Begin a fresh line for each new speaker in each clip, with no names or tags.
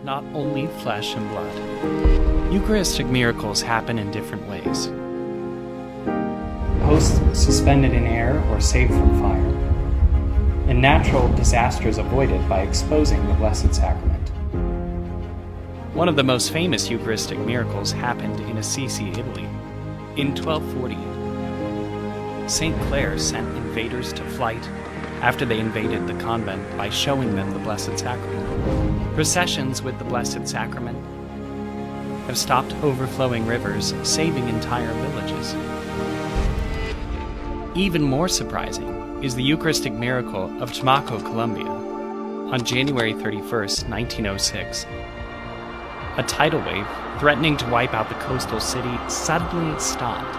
Not only flesh and blood. Eucharistic miracles happen in different ways. Hosts suspended in air or saved from fire, and natural disasters avoided by exposing the Blessed Sacrament. One of the most famous Eucharistic miracles happened in Assisi, Italy, in 1240. St. Clare sent invaders to flight after they invaded the convent by showing them the Blessed Sacrament. Processions with the Blessed Sacrament have stopped overflowing rivers, saving entire villages. Even more surprising is the Eucharistic miracle of Tumaco, Colombia. On January 31st, 1906, a tidal wave threatening to wipe out the coastal city suddenly stopped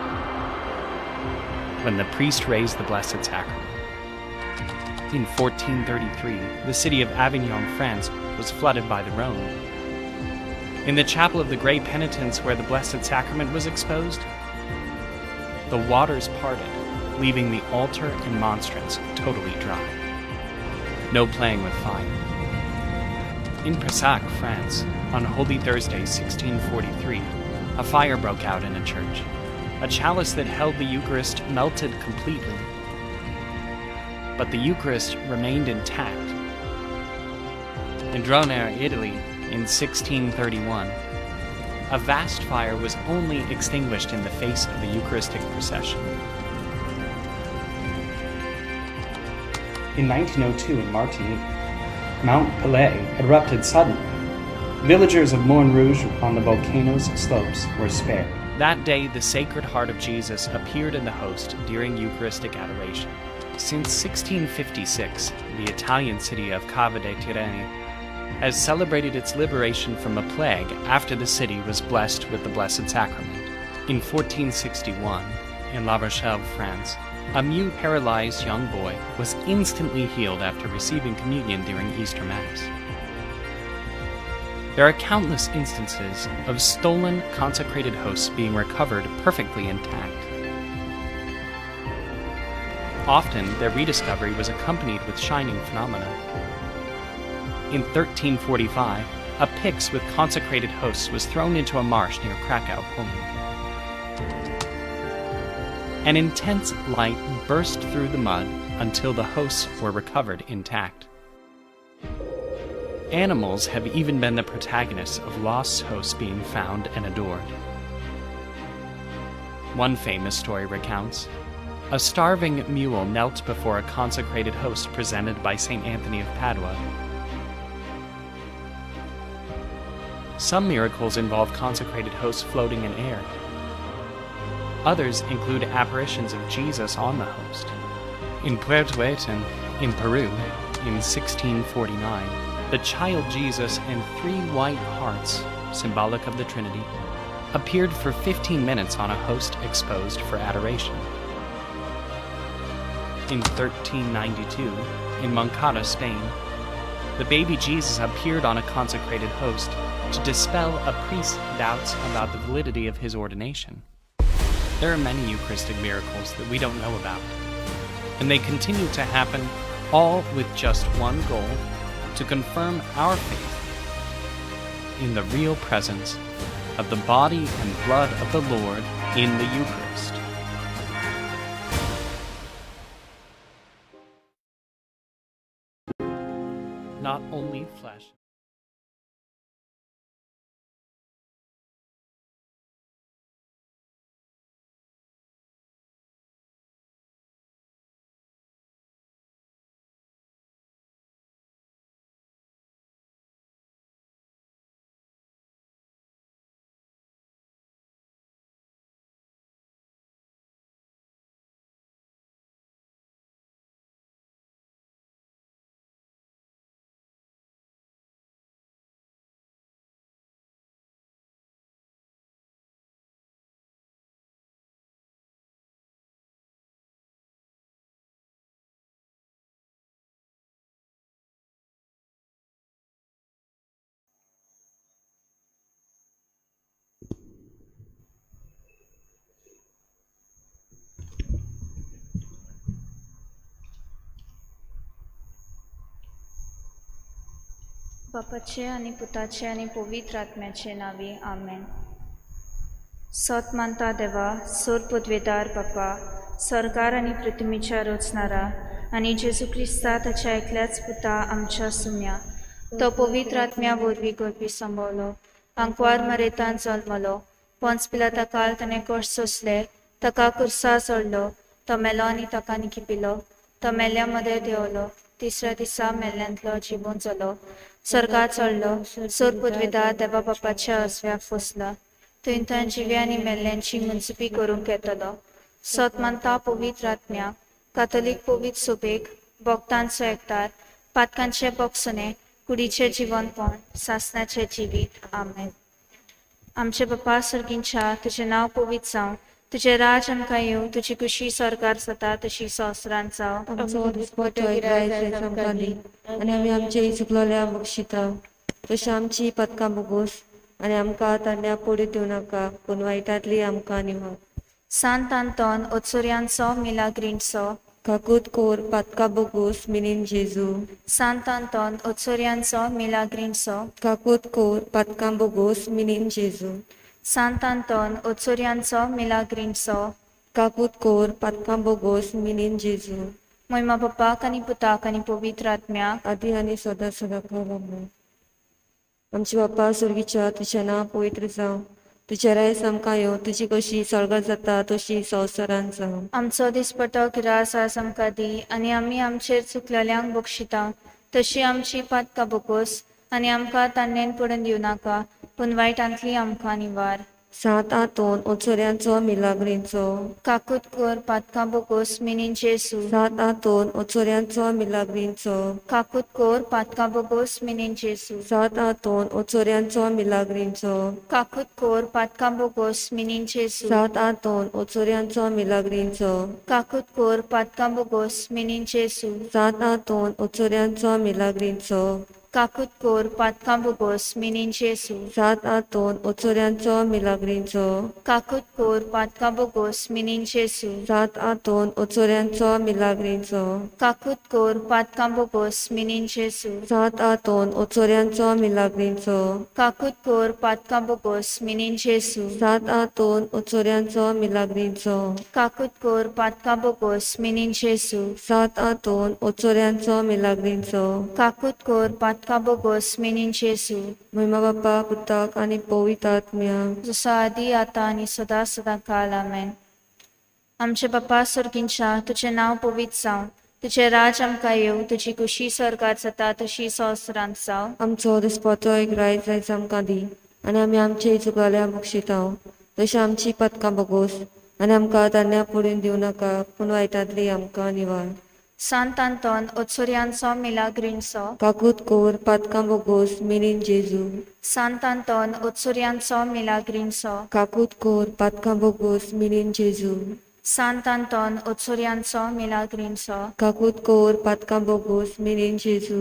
when the priest raised the Blessed Sacrament. In 1433, the city of Avignon, France, was flooded by the Rhone. In the chapel of the Great Penitents, where the Blessed Sacrament was exposed, the waters parted, leaving the altar and monstrance totally dry. No playing with fire. In Prayssac, France, on Holy Thursday, 1643, a fire broke out in a church. A chalice that held the Eucharist melted completely, but the Eucharist remained intact. In Dronero, Italy, in 1631, a vast fire was only extinguished in the face of the Eucharistic procession. In 1902 in Martinique, Mount Pelée erupted suddenly. Villagers of Morne Rouge on the volcano's slopes were spared. That day, the Sacred Heart of Jesus appeared in the host during Eucharistic adoration. Since 1656, the Italian city of Cava dei Tirreni has celebrated its liberation from a plague after the city was blessed with the Blessed Sacrament. In 1461, in La Rochelle, France, a mute, paralyzed young boy was instantly healed after receiving communion during Easter Mass. There are countless instances of stolen consecrated hosts being recovered perfectly intact. Often, their rediscovery was accompanied with shining phenomena. In 1345, a pyx with consecrated hosts was thrown into a marsh near Krakow, Poland. An intense light burst through the mud until the hosts were recovered intact. Animals have even been the protagonists of lost hosts being found and adored. One famous story recounts, a starving mule knelt before a consecrated host presented by St. Anthony of Padua. Some miracles involve consecrated hosts floating in air. Others include apparitions of Jesus on the host. In Puerto Eten, in Peru, in 1649, the child Jesus and three white hearts, symbolic of the Trinity, appeared for 15 minutes on a host exposed for adoration. In 1392, in Moncada, Spain, the baby Jesus appeared on a consecrated host to dispel a priest's doubts about the validity of his ordination. There are many Eucharistic miracles that we don't know about, and they continue to happen, all with just one goal: to confirm our faith in the real presence of the body and blood of the Lord in the Eucharist. Not only flesh.
बापाचे आनी पुताचे आनी पवित्र आत्म्याचे नांवी आमेन. सोत मानता देवा, सोर पदवेदार बापा, सरकार आनी पृथ्वीच्या रचणारा आनी जेजू क्रिस्ता ताच्या एकल्याच पुता आमच्या सुम्या, तो पवित्र आत्म्या वरवीं गर्भी संभवलो, आंकवार मरेतान जल्मलो, पोंच पिलाता काल ताणें कश्ट सोंसले, ताका कुर्सा चडलो, तो मेलो आनी ताका निखिपिलो, तो मेल्ल्या मदें देंवलो, तिसऱ्या दिसा मेल्ल्यांतलो जिवून जालो, स्वर्गात चडलो, सोर पदवेदार देवा बापाच्या असव्याक पोसला, थंय थंय जिव्या आनी मेल्ल्यांची मुन्सुपी करूंक येतलो. सत मानता पवित्र आत्म्याक, कातोलीक पवित्र सोबेक, भक्तांचो एकतार, पातकांचे बोगसणे, कुडीचें जिवनपण, सासनाचें जिवीत. आमेन. आमचे बापा सर्गींच्या, तुजें नांव पवित्र जावं, तुजें राज आमकां येवं, तुजी खुशी स्वर्गार जाता तशी संवसारांत जावं.
आमचो दिसपट्टो एक रायस आयज आमकां दी आनी आमी आमचे चुकलोल्या बक्षिता तशें आमची पदकां बोगोस आनी आमकां तांड्या पडू दिवं नाका, पूण वायटांतली आमकां निवार.
सांत आंतोन ओचोऱ्यांचो मिलाग्रींचो
काकूत कोर पातकां बोगोस मिनीन जेजू.
सांत आंतोन ओचोऱ्यांचो मिलाग्रींचो
काकूत कोर पातकां बोगोस मिनीन जेजू.
सांत आंतोन ओचोऱ्यांचो मिलाग्रींचो
काकूत कोर पातकां बोगोस मिनीन जेजू.
मोयमा बापाक आनी पुताक आनी पवित्र आत्म्याक
आदी आनी सदां सदां काल. आमेन. आमचे बापा स्वर्गीच्या, तुजें नांव पवित्र जावं, तुजें रायस आमकां येवं, तुजी कशी स्वर्गात जाता तशी संवसारांत जावं.
आमचो दिसपटो गिरास आज आमकां दी आनी आमी आमचेर चुकलेल्यांक बक्षिता तशी आमची पातकां बोगोस आनी आमकां तान्नेन पडून दिवं नाका, पूण वायटांतली आमकां निवार.
सांत आंतोन ओचोऱ्यांचो मिलाग्रींचो
काकूत कर पातकां बोगोस मिनीन जेजू.
सांत आंतोन ओचोऱ्यांचो मिलाग्रींचो
काकूत कर पातकां बोगोस मिनीन जेजू.
सांत आंतोन ओचोऱ्यांचो मिलाग्रींचो
काकूत कर पातकां बोगोस मिनीन जेजू.
सांत आंतोन ओचोऱ्यांचो मिलाग्रींचो
काकूत कर पातकां बोगोस मिनीन जेजू.
सांत आंतोन ओचोऱ्यांचो मिलाग्रींचो
काकूत कर पातकां बोगोस मिनीन जेजू.
सांत आंतोन ओचोऱ्यांचो मिलाग्रींचो
काकूत कर पातकां बोगोस मिनीन जेजू.
सांत आंतोन ओचोऱ्यांचो मिलाग्रींचो
काकूत कर पातकां बोगोस मिनीन जेजू.
सांत आंतोन ओचोऱ्यांचो मिलाग्रींचो
काकूत कर पातकां बोगोस मिनीन जेजू.
सांत आंतोन ओचोऱ्यांचो मिलाग्रींचो
काकूत कर पातकां बोगोस मिनीन जेजू.
सांत आंतोन ओचोऱ्यांचो मिलाग्रींचो
काकूत कर पातकां बोगोस मिनीन जेजू.
महिमा बाप्पा पुताक आनी पवित्र आत्म्याक.
जसो आदी आतां आनी सदां सदां काल. आमेन. आमचे बापा सर्गींच्या, तुजें नांव पवित्र जावं, तुजें राज आमकां येवं, तुजी खुशी स्वर्गार जाता तशी संवसारांत जावं.
आमचो दिसपटो एक रायस आयज आमकां दी आनी आमी आमचे चुकलेल्या बक्षिता तशें आमची पदकां बोगोस आनी आमकां तान्या पडून दिवं नाका, पूण वायटांतली आमकां निवार.
सांत आंतोन ओचोऱ्यांचो मिलाग्रींचो
काकूत कोर पातकां बोगोस मिनीन जेजू.
सांत आंतोन ओचोऱ्यांचो मिलाग्रींचो
काकूत कोर पातकां बोगोस मिनीन जेजू.
सांत आंतोन ओचोऱ्यांचो मिलाग्रींचो
काकूत कोर पातकां बोगोस मिनीन जेजू.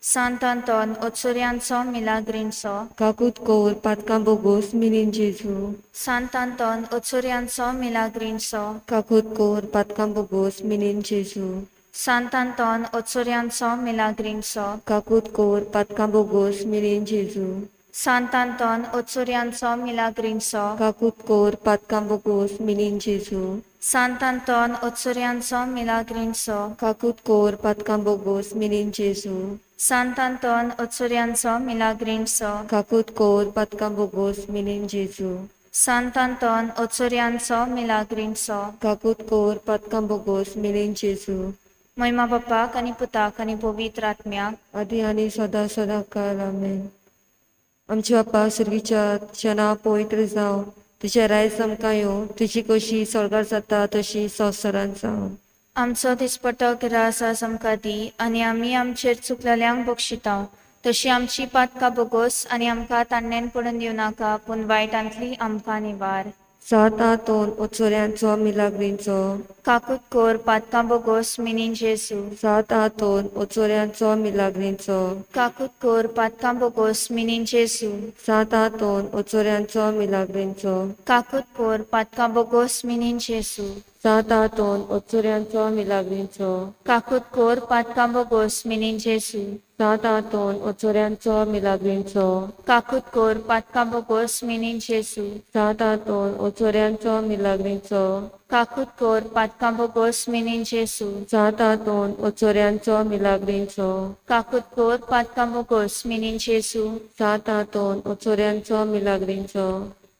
सांत आंतोन ओचोऱ्यांचो मिलाग्रींचो
काकूत कोर पातकां बोगोस मिनीन जेजू.
सांत आंतोन ओचोऱ्यांचो मिलाग्रींचो
काकूत कोर पातकां बोगोस मिनीन जेजू.
सांत आंतोन ओचोऱ्यांचो मिलाग्रींचो
काकूत कोर पातकां बोगोस मिनीन जेजू.
सांत आंतोन ओचोऱ्यांचो मिलाग्रींचो
काकूत कोर पातकां बोगोस मिनीन जेजू.
सांत आंतोन ओचोऱ्यांचो मिलाग्रींचो
काकूत कोर पातकां बोगोस मिनीन जेजू.
सांत आंतोन ओचोऱ्यांचो मिलाग्रींचो
काकूत कोर पातकां बोगोस मिनीन जेजू.
सांत आंतोन ओचोऱ्यांचो मिलाग्रींचो
काकूत कोर पातकां बोगोस मिनीन जेजू.
मोयमा बापाक आनी पुताक आनी पवित्र आत्म्याक
आदी आनी सदां सदां काल. आमेन. आमचे बापा सर्गीच्या, तुजें नांव पवित्र जावं, तुजें रायस आमकां येवं, तुजी कशी स्वर्गार जाता तशी संवसारांत जावं.
आमचो दिसपटो गिरास आज आमकां दी आनी आमी आमचेर चुकलेल्यांक बक्षिता तशी आमची पातकां बोगोस आनी आमकां तान्नेन पडून दिवं नाका, पूण वायटांतली आमकां निवार.
सांत आंतोन ओचोऱ्यांचो मिलाग्रींचो
काकूत कोर पातकां बोगोस मिनीन जेजू.
सांत आंतोन ओचोऱ्यांचो मिलाग्रींचो
काकूत कोर पातकां बोगोस मिनीन जेजू.
सांत आंतोन ओचोऱ्यांचो मिलाग्रींचो
काकूत कोर पातकां बोगोस मिनीन जेजू.
सांत आंतोन ओचोऱ्यांचो मिलाग्रींचो
काकूत कोर पातकां बोगोस मिनीन जेसू
सांत आंतोन ओचोऱ्यांचो मिलाग्रींचो
काकूत कोर पातकां बोगोस मिनीन जेसू
सांत आंतोन ओचोऱ्यांचो मिलाग्रींचो
काकूत कोर पातकां बोगोस मिनीन जेसू
सांत आंतोन ओचोऱ्यांचो मिलाग्रींचो
काकूत कोर पातकां बोगोस मिनीन जेसू
सांत आंतोन ओचोऱ्यांचो मिलाग्रींचो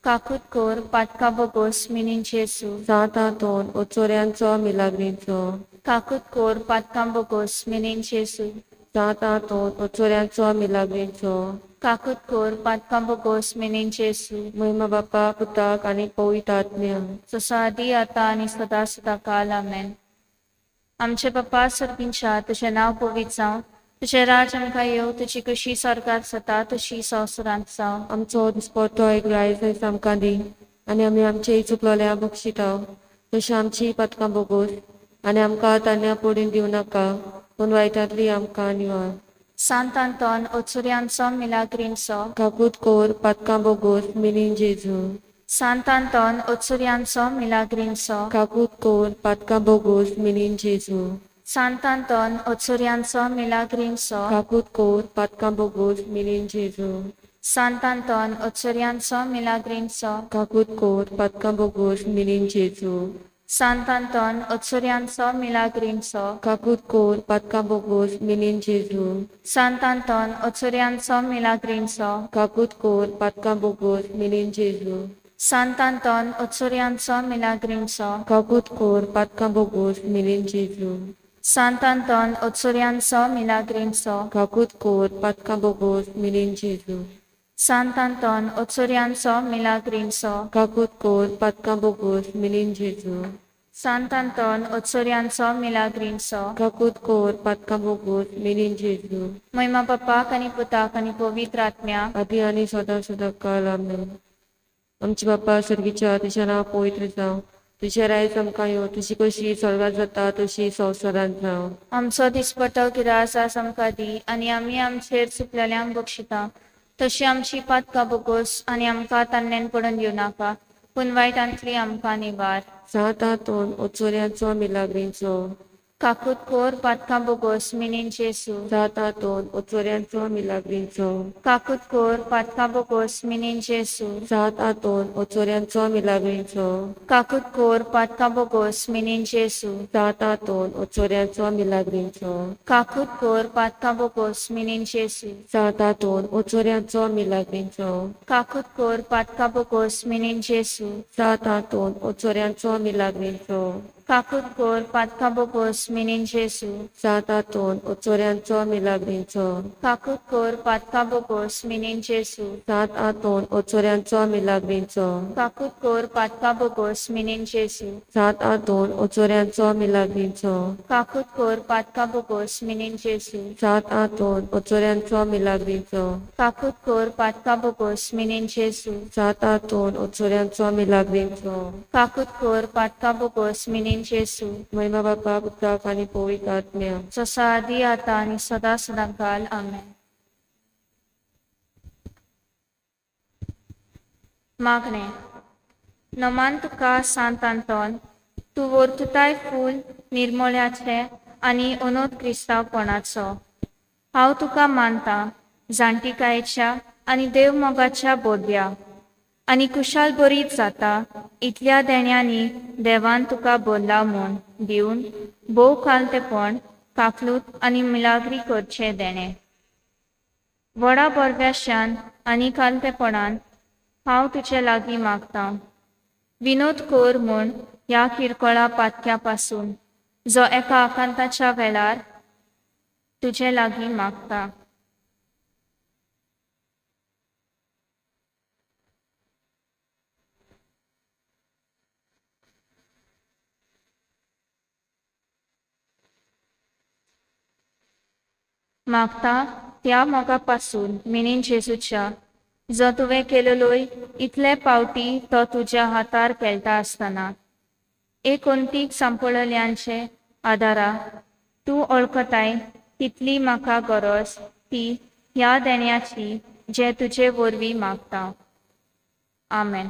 काकूत कोर पातकां बोगोस मिनीन जेसू
सांत आंतोन ओचोऱ्यांचो मिलाग्रींचो
काकूत कोर पातकां बोगोस मिनीन जेसू
सांत आंतोन ओचोऱ्यांचो मिलाग्रींचो
काकूत कोर पातकां बोगोस मिनीन जेसू
महिमा बापा पुताक आनी पवित्र आत्म्याक
जसो आदी आतां आनी सदां सदां काल आमेन. आमचे बापा सर्गींच्या तुजें नांव पवित्र जावं, तुजें राज आमकां येवं, तुजी कशी स्वर्गार जाता तशी संवसारांत जावं.
आमचो दिसपट्टो एक रायस आयज आमकां दी आनी आमी आमचे चुकलोल्या बक्षिता तशी आमची पातकां बोगोस आनी आमकां तान्या पडून दिवं नाका पूण वायटांतली आमकां निवार.
सांत आंतोन ओचुऱ्यांचो मिलाग्रींचो
काकूत कोर पातकां बोगोस मिनीन जेजू
सांत आंतोन ओचुऱ्यांचो मिलाग्रींचो
काकूत कोर पातकां बोगोस मिनीन जेजू
सांत आंतोन ओचुऱ्यांचो मिलाग्रींचो
काकूत कोर पातकां बोगोस मिनीन जेजू
सांत आंतोन ओचुऱ्यांचो मिलाग्रींचो
काकूत कोर पातकां बोगोस मिनीन जेजू
सांत आंतोन ओचुऱ्यांचो मिलाग्रींचो
काकूत कोर पातकां बोगोस मिनीन जेजू
सांत आंतोन ओचुऱ्यांचो मिलाग्रींचो
काकूत कोर पातकां बोगोस मिनीन जेजू
सांत आंतोन ओचुऱ्यांचो मिलाग्रींचो
काकूत कोर पातकां बोगोस मिनीन जेजू
सांत आंतोन ओचुऱ्यांचो मिलाग्रींचो
काकूत कोर पातकां बोगोस मिनीन जेजू
सांत आंतोन ओचुऱ्यांचो मिलाग्रींचो
काकूत कोर पातकां बोगोस मिनीन जेजू
सांत आंतोन ओचुऱ्यांचो मिलाग्रींचो
काकूत कोर पातकां बोगोस मिनीन जेजू
महिमा बापाक आनी पुताक आनी पवित्र आत्म्याक
आदी आनी सदां सदां काल आमेन. आमचे बापा सर्गीच्या तुजें नांव पवित्र जावं, तुजें रायज आमकां येवं, तुजी कशी स्वर्गात जाता तशी संवसारांत जावं.
आमचो दिसपटो गिरास आज आमकां दी आनी आमी आमचेर चुकलेल्यांक बक्षिता तशी आमची पातकां बोगोस आनी आमकां तान्नेन पडून दिवं नाका पूण वायटांतली आमकां निवार.
सांत आंतोन ओचोऱ्यांचो मिलाग्रींचो
काकूत कोर पातकां बोगोस मिनीन जेसू
सांत आंतोन ओचोऱ्यांचो मिलाग्रींचो
काकूत कोर पातकां बोगोस मिनीन जेसू
सांत आंतोन ओचोऱ्यांचो मिलाग्रींचो
काकूत कोर पातकां बोगोस मिनीन जेसू
सांत आंतोन ओचोऱ्यांचो मिलाग्रींचो
काकूत कोर पातकां बोगोस मिनीन जेसू
सांत आंतोन ओचोऱ्यांचो मिलाग्रींचो
काकूत कोर पातकां बोगोस मिनीन जेसू
सांत आंतोन ओचोऱ्यांचो मिलाग्रींचो
काकूत कोर पातकां बोगोस मिनीन जेसू
सांत आंतोन ओचोऱ्यांचो मिलाग्रींचो
काकूत कोर पातकां बोगोस मिनीन जेसू
सांत आंतोन ओचोऱ्यांचो मिलाग्रींचो
काकूत कोर पातकां बोगोस मिनीन जेसू
सांत आंतोन ओचोऱ्यांचो मिलाग्रींचो
काकूत कोर पातकां बोगोस मिनीन जेसू
सांत आंतोन ओचोऱ्यांचो मिलाग्रींचो
काकूत कोर पातकां बोगोस मिनीन जेसू
सांत आंतोन ओचोऱ्यांचो मिलाग्रींचो
काकूत कोर पातकां बोगोस मिनीन जेसू
महिमा बापा पुताक आनी पवित्र आत्म्याक
जसो आदी आतां आनी सदां सदां काल आमेन. मागणें. नमान तुका सांत आंतोन, तूं वर्तुताय फूल निर्मोळ्याचें आनी अनोद क्रिस्तांवपणाचो. हांव तुका मानता जाणटिकायेच्या आनी देवमोगाच्या बोधव्या आनी कुशाल बरीच जाता इतल्या देण्यांनी देवान तुका बोल्ला म्हूण दिवन भोव कालतेपण काकलूत आनी मिलाग्री करचें देणें. व्हडा बरव्याशान आनी कालतेपणान हांव तुजे लागीं मागतां, विनोद कर म्हूण ह्या किरकोळा पातक्या पासून जो एका आकांताच्या वेळार तुजे लागीं मागता. मागता त्या मोगा पासून मिनीन जेजूच्या जो तुवें केलेलोय इतले पावटी तो तुज्या हातार खेळटा आसतना एक अंतीक सांपळल्यांचे आदारा तूं वळखताय तितली म्हाका गरज ती ह्या देण्याची जे तुजे वरवीं मागता. आमेन.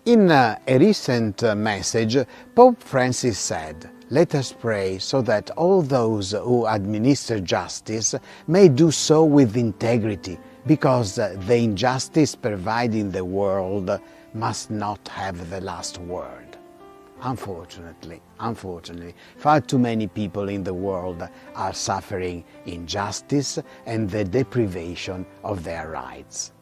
In a recent message, Pope Francis said, "Let us pray so that all those who administer justice may do so with integrity, because the injustice pervading the world must not have the last word." Unfortunately, far too many people in the world are suffering injustice and the deprivation of their rights.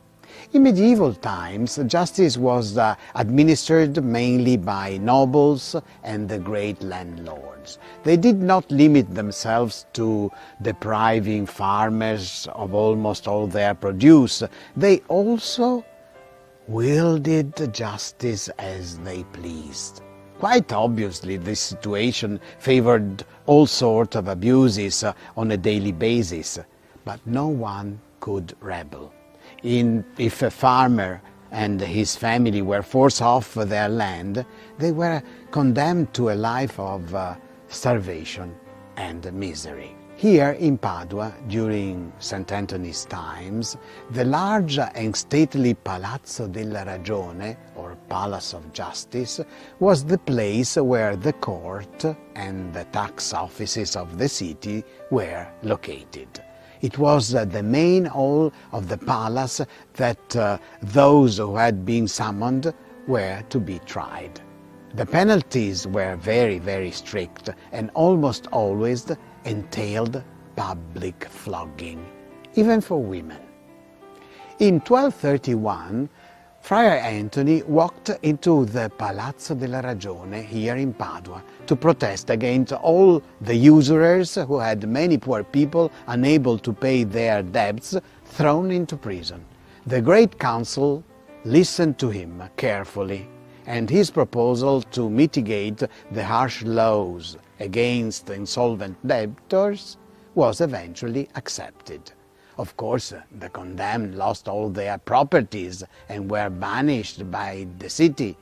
In medieval times, justice was administered mainly by nobles and the great landlords. They did not limit themselves to depriving farmers of almost all their produce. They also wielded justice as they pleased. Quite obviously, this situation favored all sorts of abuses on a daily basis, but no one could rebel. If a farmer and his family were forced off their land, they were condemned to a life of starvation and misery. Here in Padua, during St. Anthony's times, the large and stately Palazzo della Ragione, or Palace of Justice, was the place where the court and the tax offices of the city were located. It was the main hall of the palace that those who had been summoned were to be tried. The penalties were very, very strict and almost always entailed public flogging, even for women. In 1231, Friar Anthony walked into the Palazzo della Ragione here in Padua to protest against all the usurers who had many poor people unable to pay their debts thrown into prison. The Great Council listened to him carefully, and his proposal to mitigate the harsh laws against insolvent debtors was eventually accepted. Of course, the condemned lost all their properties and were banished by the city,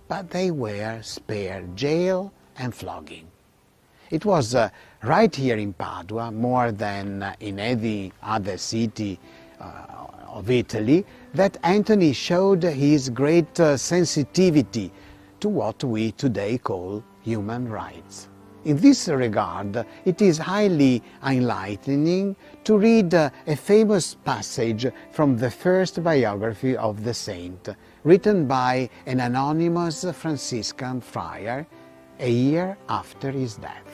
but they were spared jail and flogging. It was right here in Padua, more than in any other city of Italy, that Anthony showed his great sensitivity to what we today call human rights. In this regard, it is highly enlightening to read a famous passage from the first biography of the saint, written by an anonymous Franciscan friar a year after his death.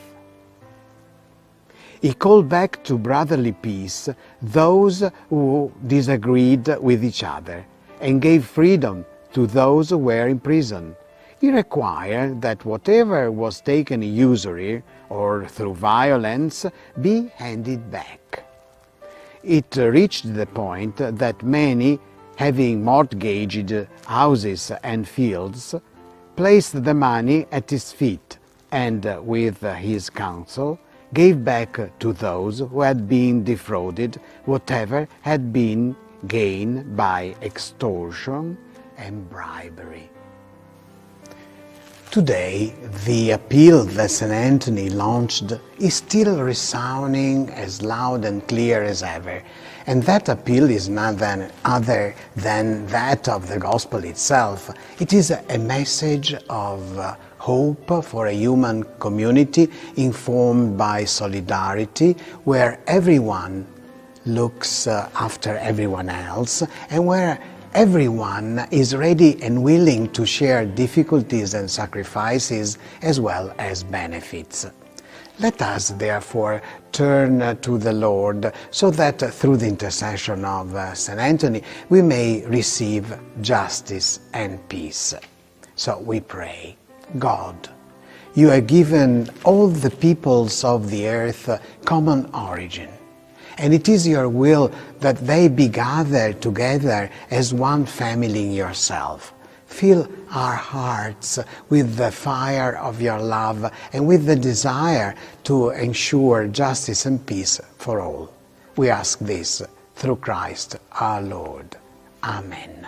He called back to brotherly peace those who disagreed with each other and gave freedom to those who were in prison. He required that whatever was taken in usury or through violence be handed back. It reached the point that many, having mortgaged houses and fields, placed the money at his feet and, with his counsel, gave back to those who had been defrauded whatever had been gained by extortion and bribery. Today, the appeal that St. Anthony launched is still resounding as loud and clear as ever. And that appeal is none other than that of the Gospel itself. It is a message of hope for a human community informed by solidarity, where everyone looks after everyone else and where everyone is ready and willing to share difficulties and sacrifices as well as benefits. Let us therefore turn to the Lord so that through the intercession of St. Anthony we may receive justice and peace. So we pray, God, you have given all the peoples of the earth common origin, and it is your will that they be gathered together as one family in yourself. Fill our hearts with the fire of your love and with the desire to ensure justice and peace for all. We ask this through Christ our Lord. Amen.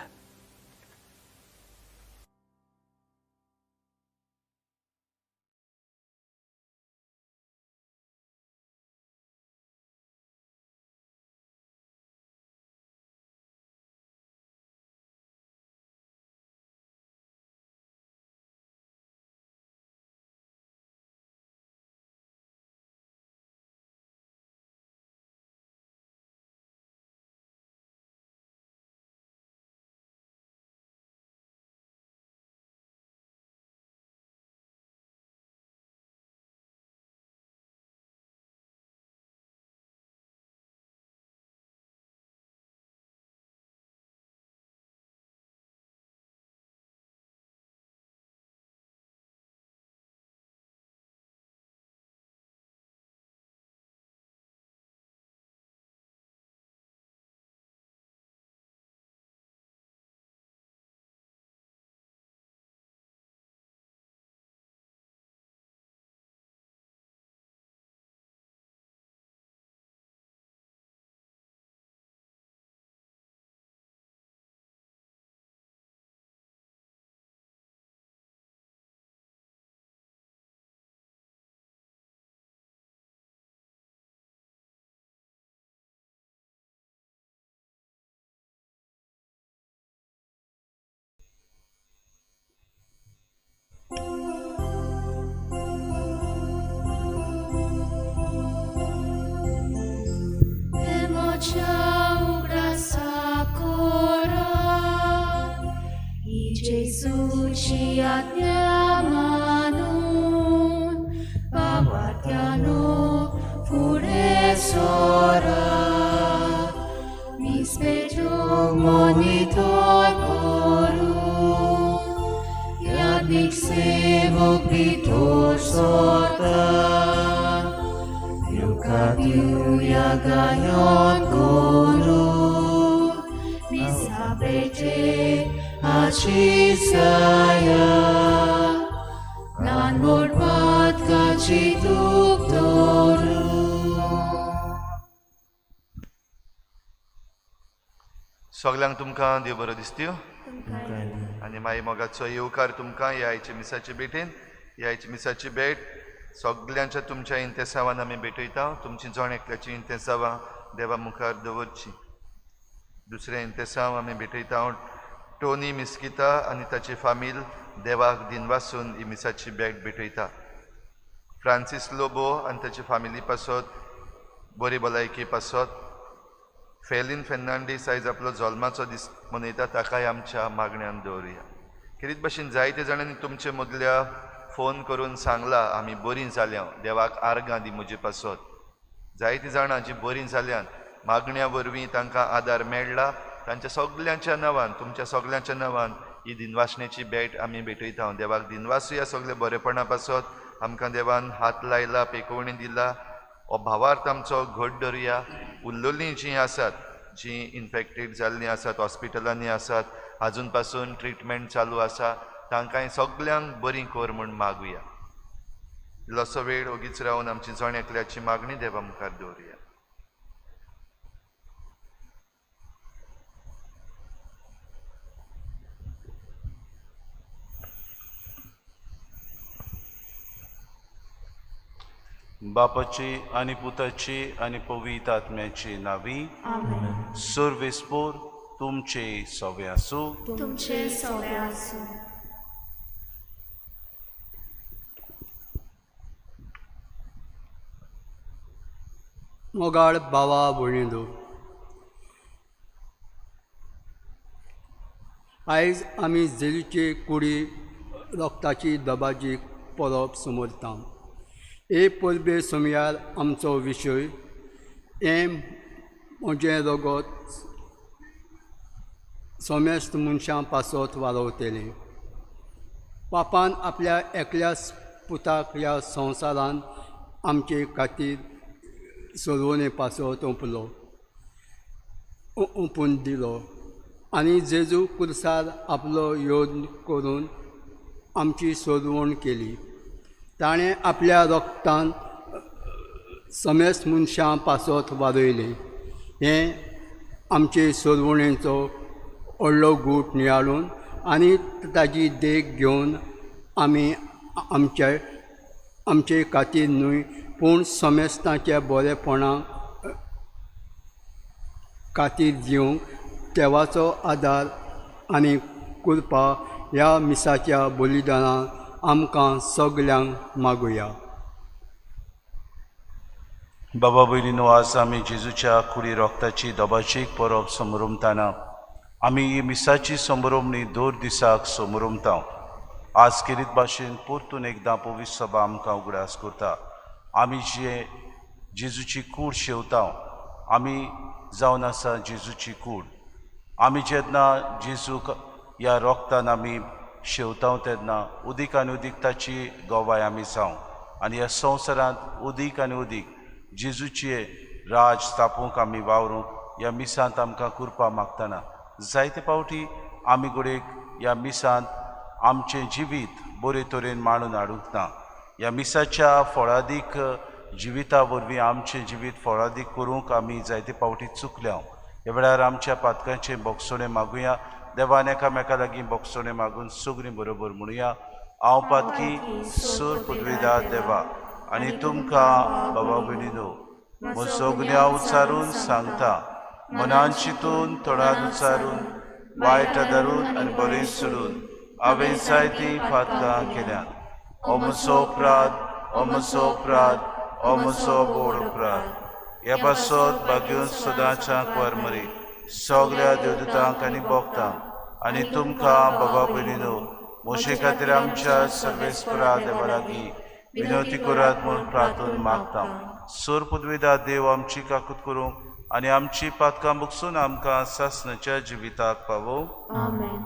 जेजूच्या उगडासा कोरात, ही जेजूची आज्ञा मानून बाबात्यानो फुडें सोरात. मीस पेटूंक मोनिtor करून यादीक सेवक भितर सरतात. येवकार दिवया गायन करून मिसा पेटेक आशीस जाया. ल्हान व्हड पातकाची दूख धरून.
सगल्यांक तुमकां देव बरो दिसत्यो आनी मागीर मोगाचो येवकार तुमकां ह्या आयच्या मिसाचे भेटेन. ह्या आयच्या मिसाची भेट सगल्यांच्या तुमच्या इंतेसांवान आमी भेटयता. तुमची जण एकल्याची इंतेसांवां देवा मुखार दवरची. दुसरें इंतेसांव आमी भेटयता टोनी मिस्किता आनी ताची फामील देवाक दिनवासून ही मिसाची भेट भेटयता. फ्रांसीस लोबो आनी ताची फामिली पासत बरी भलायकी पासत. फेलीन फेर्नांडीस आयज आपलो जल्माचो दीस मनयता, ताकाय आमच्या मागण्यान दवरुया. खेरीत भशेन जायते जाणांनी तुमचे मदल्या फोन करून सांगला आमी बरीं जाल्या, देवाक आर्गां दी म्हजे पासत. जायतीं जाणां जीं बरीं जाल्यान मागण्या वरवीं तांकां आदार मेळ्ळा. तांच्या सगल्यांच्या नांवान, तुमच्या सगल्यांच्या नांवान ही दिनवासणेची भेट आमी भेटयता. देवाक दिनवासुया सगळे बरेपणा पासत. आमकां देवान हात लायला, पेकोवणी दिला. हो भावार्थ आमचो घट धरुया. उरलेलीं जीं आसात, जीं इन्फेक्टेड जाल्लीं आसात, हॉस्पिटलांनी आसात, आजून पासून ट्रिटमेंट चालू आसा, तांकांय सगल्यांक बरीं कर म्हूण मागुया. इल्लोसो वेळ ओगीच रावन आमची जण एकल्याची मागणी देवा मुखार दवरुया.
बापाची आनी पुताची आनी पवित्र आत्म्याची नावी. सर्वेस्पोर तुमचे सवे आसूं.
तुमचे सवे आसूं.
मोगाळ भावा भयणींनो, आयज आमी जेजूचे कुडी रक्ताची दबाजी परब समजता. हे परबे समयार आमचो विशय हें म्हजें रगत समेस्त मनशां पासत वालोवतलें. पापान आपल्या एकल्याच पुताक ह्या संवसारान आमचे खातीर सोडवणे पासत ओंपलो, ओंपून दिलो आनी जेजू कुर्सार आपलो योद्ध करून आमची सोडवण केली. ताणें आपल्या रक्तान समेस्त मनशां पासत वाडयलें. हें आमचे सोडवणेचो व्हडलो गूट नियाळून आनी ताजी देख घेवन आमी आमचे आमचे खातीर न्हय पूण समेस्तांच्या बरेपणा खातीर दिवंक देवाचो आदार आनी कृपा ह्या मिसाच्या बलिदानान आमकां सगल्यांक मागुया.
बाबा भयणीनो, आज आमी जेजूच्या कुडी रक्ताची दबाजीक परब समरमताना आमी ही मिसाची समरमणी दर दिसाक समरमता. आज खेरीत भाशेन परतून एकदां पवित्र सभा आमकां उगडास करता. आमी जे जेजूची कूड शेवता, आमी जावन आसा जेजूची कूड. आमी जेन्ना जेजूक ह्या रोगतान आमी शेवता तेन्ना उदीक आनी उदीक ताची गवाय आमी जावं आनी ह्या संवसारांत उदीक आनी उदीक जेजूचे राज स्थापूंक आमी वावरूंक ह्या मिसांत आमकां कृपा मागतना जायते फावटी आमी घडयेक ह्या मिसांत आमचें जिवीत बरे तरेन मांडून हाडूंक ना. ह्या मिसाच्या फळादीक जिविता वरवीं आमचें जिवीत फळादीक करूंक आमी जायते फावटी चुकल्या. ह्या वेळार आमच्या पातकांचें बोगसणें मागुया. देवान एकामेका लागीं बोगसणें मागून सगळीं बरोबर म्हणुया. हांव पातकी सूर पदवीदार देवा आनी तुमकां बाबा भयणीनो म्हजो गुन्यांव उच्चारून सांगता, मनान चिंतून तोंडान उच्चारून वायट धरून आनी बरें सोडून हांवें जायतीं पातकां केल्यात. हो म्हजो अपराध, हो म्हजो अपराध, हो म्हजो व्हड अपराध. ह्या पासत भाग्यून सदांच्या कुवारमरी सगळ्या देवदूतांक आनी भक्तांक आनी तुमकां बाबा भयणीनो म्हजे खातीर आमच्या सर्वेस्परा देवा लागीं विनवती करात म्हूण प्रार्थून मागता. सोर पुदविदा देव आमची काकूत करूंक आनी आमची पातकां बुकसून आमकां सासणाच्या जिविताक पावोवं.
आमेन.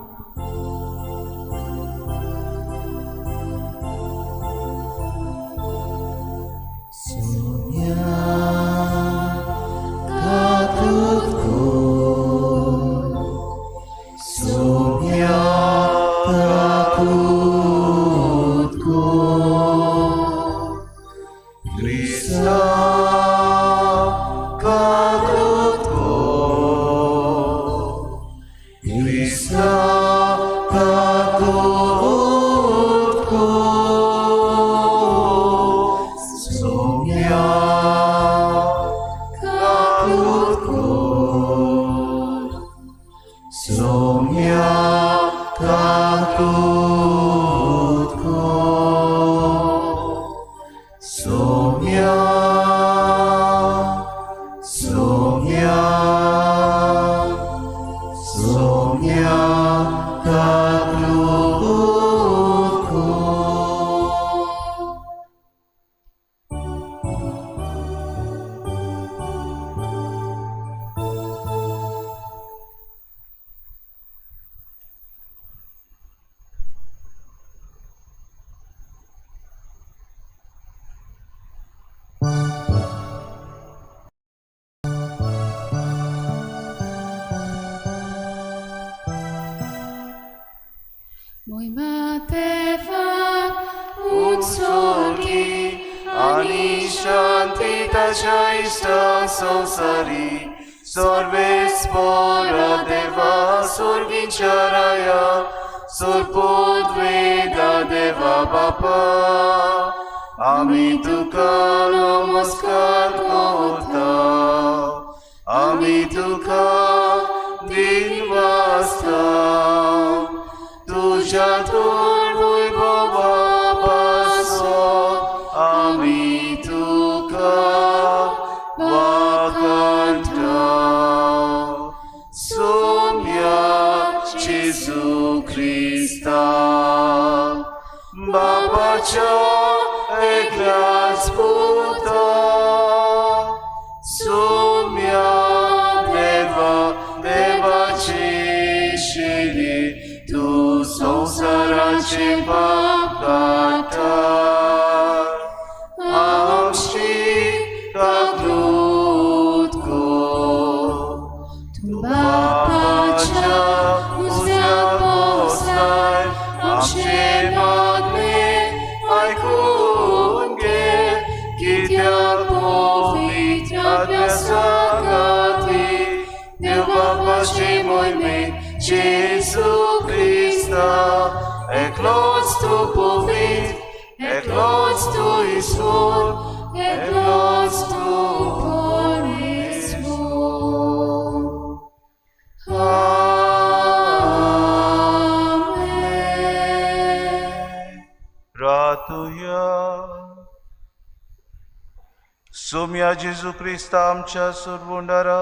सोम्या जेजू क्रिस्ता आमच्या सुरबुंडारा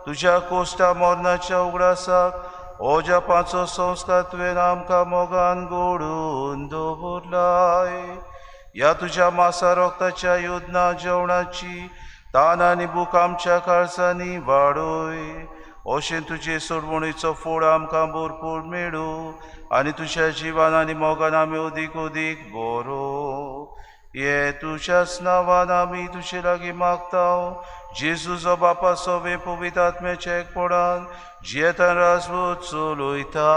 तुज्या कोश्टा मरणाच्या उगडासाक ओज्या पांचो संस्कार तुवें आमकां मोगान गोडून दवरलाय. ह्या तुज्या मासा रोगताच्या योजना जेवणाची तान आनी भूक आमच्या काळजांनी वाडय. अशें तुजे सोडवणीचो फोड आमकां भरपूर मेळूं आनी तुज्या जिवान आनी मोगान आमी अदीक अदीक बरो. ये तुज्याच नांवान आमी तुजे लागीं मागता जेजूचो बापा सोवे पवित्र आत्म्याच्या एकपणान जियेतान राजवट चलयता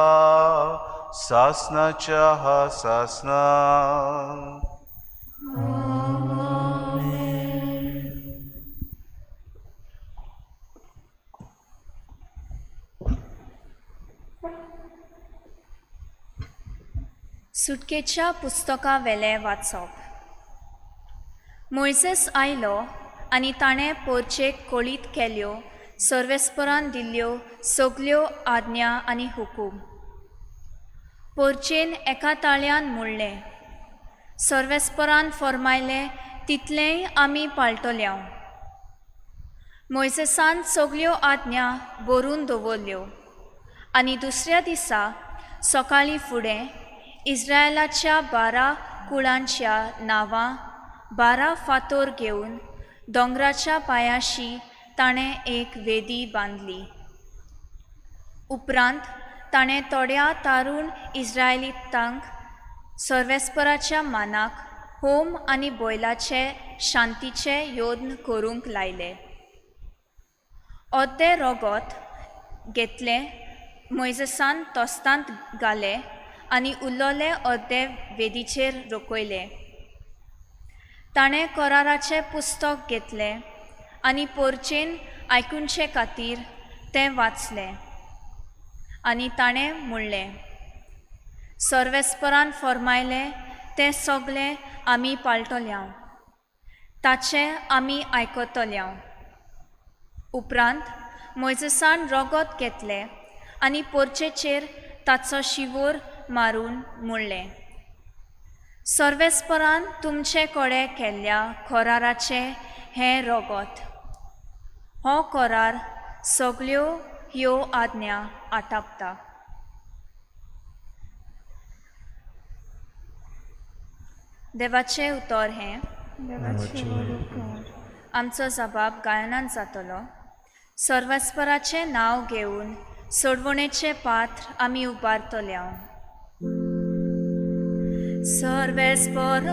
सासनाच्या हा सासना.
सुटकेच्या पुस्तका वेलें वाचप. मोयसेस आयलो आनी ताणें पोरचेक कळीत केल्यो सर्वेस्परान दिल्ल्यो सगल्यो आज्ञा आनी हुकूम. पोरचेन एका ताळ्यान म्हणलें, सर्वेस्परान फर्मायलें तितलेंय आमी पाळटल्या. मोयजेसान सगल्यो आज्ञा बरोवन दवरल्यो आनी दुसऱ्या दिसा सकाळीं फुडें इस्रायलाच्या 12 कुळांच्या नांवां 12 फातोर घेवन दोंगराच्या पांयाशी ताणें एक वेदी बांदली. उपरांत ताणें थोड्या तारुण इस्रायलितांक सर्वेस्पराच्या मानाक होम आनी बैलाचे शांतीचे यत्न करूंक लायले. अर्दें रगत घेतलें मोयजेसान तोस्तांत घालें आनी उरलेलें अर्दें वेदीचेर रकयलें. ताणें कराराचें पुस्तक घेतलें आनी पोरचेन आयकुचे खातीर तें वाचलें आनी ताणें म्हणलें, सर्वेस्परान फर्मायलें तें सगळें आमी पाळटल्या, ताचें आमी आयकतल्या. उपरांत मोयजेसान रगत घेतलें आनी पोरचेचेर ताचो शिंवोर मारून म्हणलें, सर्वेस्परान तुमचे कडेन केल्ल्या कराराचें हें रगत. हो करार सगल्यो ह्यो आज्ञा आटापता. देवाचें उतर हें. आमचो जबाब गायनान जातलो. सर्वेस्पराचें नांव घेवन सोडवणेचें पात्र आमी उबारतल्या. सर्वेस्पराचें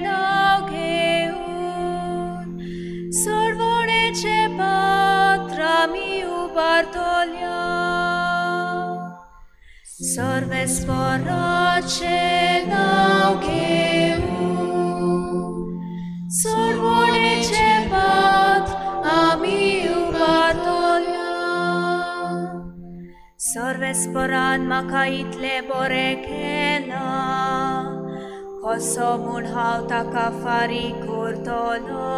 नांव घेवन सोडवणेचें पात्र आमी उबारतल्या. सर्वेस्पराचें नांव घेवन सोडवणेचें पात्र आमी उबारतल्या. सर्वेस्परान म्हाका इतलें बरें केलां, कसो म्हूण हांव ताका फारीक करतलो.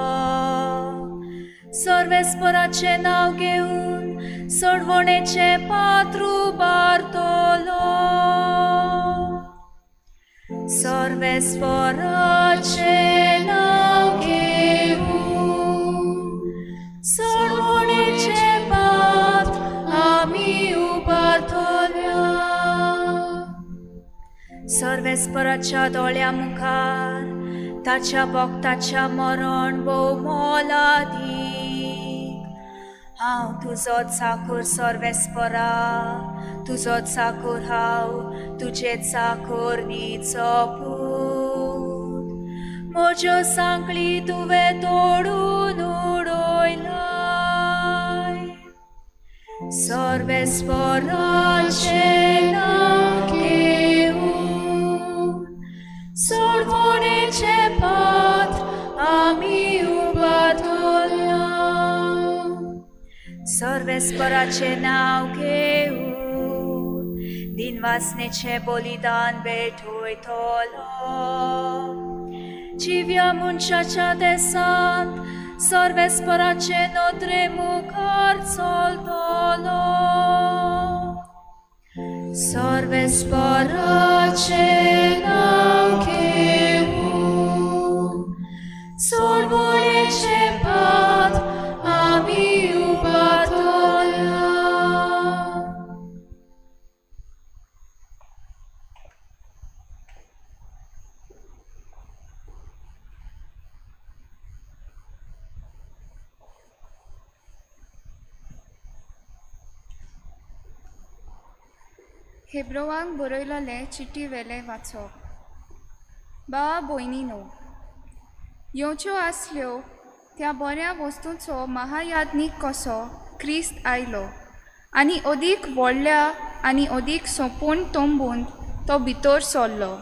सर्वेस्पराचें नांव घेवन सोडवणेचें पात्र उबारतलो. सर्वेस्पराचें नांव घेवन सोडवणेचें पात्र आमी उबारतल्या. सर्वेस्पराच्या दोळ्या मुखार ताच्या भक्ताच्या मरण भोव मोलादीक. हांव तुजो चाकूर सर्वेस्परा, तुजो चाकूर हांव, तुजे चाकोरणीचो पूत. म्हज्यो सांकळी तुवें तोडून उडयलाय. सर्वेस्पराचें नांव घेवन सोडवणेचें पात्र आमी उबारतल्या. सर्वेस्पराचें नांव घेवन दिनवासनेचें बलिदान भेटयतलो. जिव्या मनशाच्या देसांत सर्वेस्पराचे नदरे मुखार चलतलो. सर्वेस्पराचें नांव घेवन सोडवणेचें पात्र आमी उबारतल्या.
हेब्रोवांक बरयलोलें चिटी वेलें वाचप. भावा भयणीनो, येवच्यो आसल्यो त्या बऱ्या वस्तूंचो महायाज्ञीक कसो क्रिस्त आयलो आनी अदीक व्हडल्या आनी अदीक सोंपून तंबूंत तो भितर सरलो.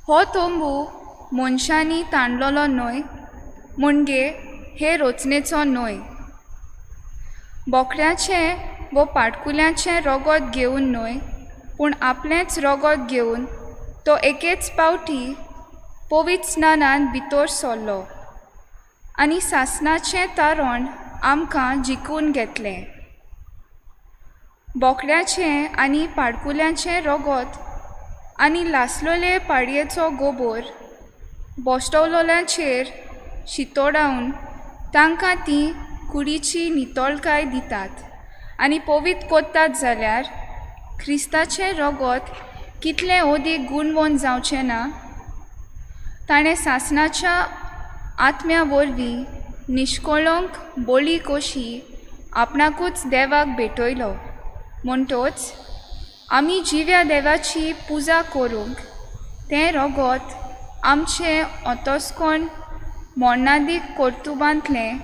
हो तंबू मनशांनी ताणलोलो न्हय, म्हणजे हे रचनेचो न्हय. बोकड्याचें वो पाटकुल्यांचें रगत घेवन न्हय, पूण आपलेंच रगत घेवन तो एकेच पावटी पवित्र स्नानान भितर सरलो आनी सासणाचें तारण आमकां जिखून घेतलें. बोकड्याचें आनी पाडकुल्यांचें रगत आनी लासलेले पाडयेचो गोबोर बोश्टवलोल्यांचेर शितोडावन तांकां ती कुडीची नितळकाय दितात आनी पवित्र कोत्तात जाल्यार क्रिस्ताचें रगत कितलें अदीक गुणवंत जावचें ना? ताणें सासणाच्या आत्म्या वरवीं निश्कळंक बळी कशी आपणाकूच देवाक भेटयलो. म्हणटच आमी जिव्या देवाची पुजा करूंक तें रगत आमचें अंतस्कर्ण मरणादीक कर्तुबांतलें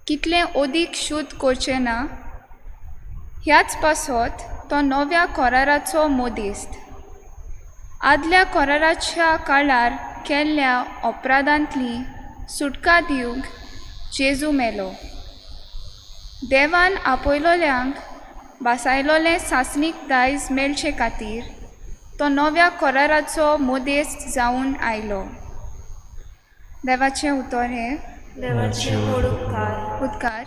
कितलें अदीक शुद्ध करचें ना? ह्याच पासत तो नव्या कराराचो मदेस्त. आदल्या कराराच्या काळार केल्ल्या अपराधांतली सुटका दिवंक जेजू मेलो. देवान आपयलोल्यांक भासायलोलें सासणीक दायज मेळचे खातीर तो नव्या कराराचो मदेस्त जावन आयलो. देवाचें उतर हें.
देवाचे व्हड उपकार.
उपकार.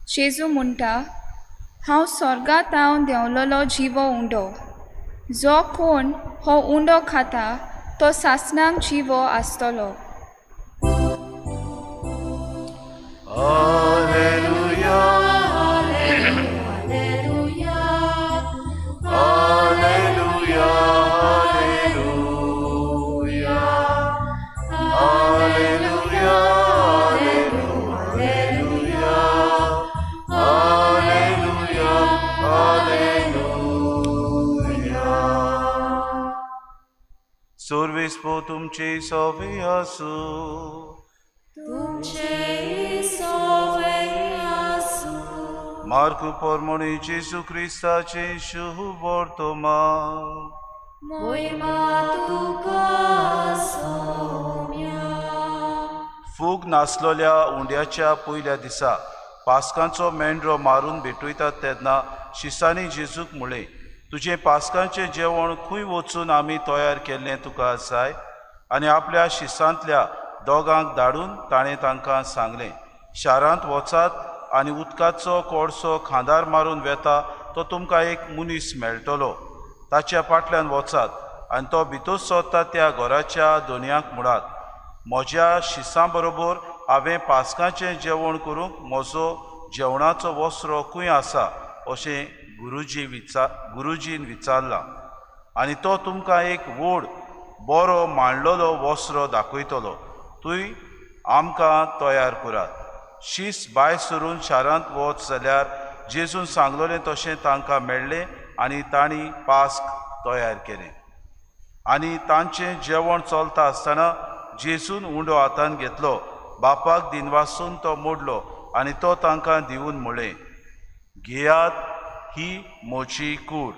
जेजू म्हणटा, हांव स्वर्गांत हांव देंवलोलो जिवो उंडो. जो कोण हो उंडो खाता तो सासणाक जिवो आसतलो.
Alleluia,
Alleluia,
Alleluia, Alleluia, Alleluia, Alleluia, Alleluia, Alleluia.
सर्वेस्पो तुमचे सवे आसूं.
तुमचे सवे आसूं.
मार्कू पोरमोणी जेजू क्रिस्ताचे शुभवर्तमान.
मोहिमा तुका सोम्या.
फूग नासलोल्या उंड्याच्या पयल्या दिसा पास्कांचो मेंढरो मारून भेटयतात तेन्ना शिसांनी जेजूक म्हळें, तुजें पास्कांचें जेवण खंय वचून आमी तयार केल्लें तुका जाय? आनी आपल्या शिसांतल्या दोगांक धाडून ताणें तांकां सांगलें, शारांत वचात आनी उदकाचो कोळसो खांदार मारून वेता तो तुमकां एक मनीस मेळटलो. ताच्या फाटल्यान वचात आनी तो भितर सरता त्या घराच्या दोनयांक म्हणात, म्हज्या शिसां बरोबर हांवें पास्कांचें जेवण करूंक म्हजो जेवणाचो वस्रो खंय आसा अशें गुरुजीन विचारलां. आनी तो तुमकां एक व्हड बरो मांडलेलो वस्रो दाखयतलो, तुय आमकां तयार करात. शीस भायर सरून शारांत वच जाल्यार जेजून सांगलोलें तशें तांकां मेळ्ळें आनी तांणी पास्क तयार केलें. आनी तांचें जेवण चलता आसतना जेजून उंडो हातान घेतलो, बापाक दिनवासून तो मोडलो आनी तो तांकां दिवन म्हळें, घेयात, ही म्हजी कूड.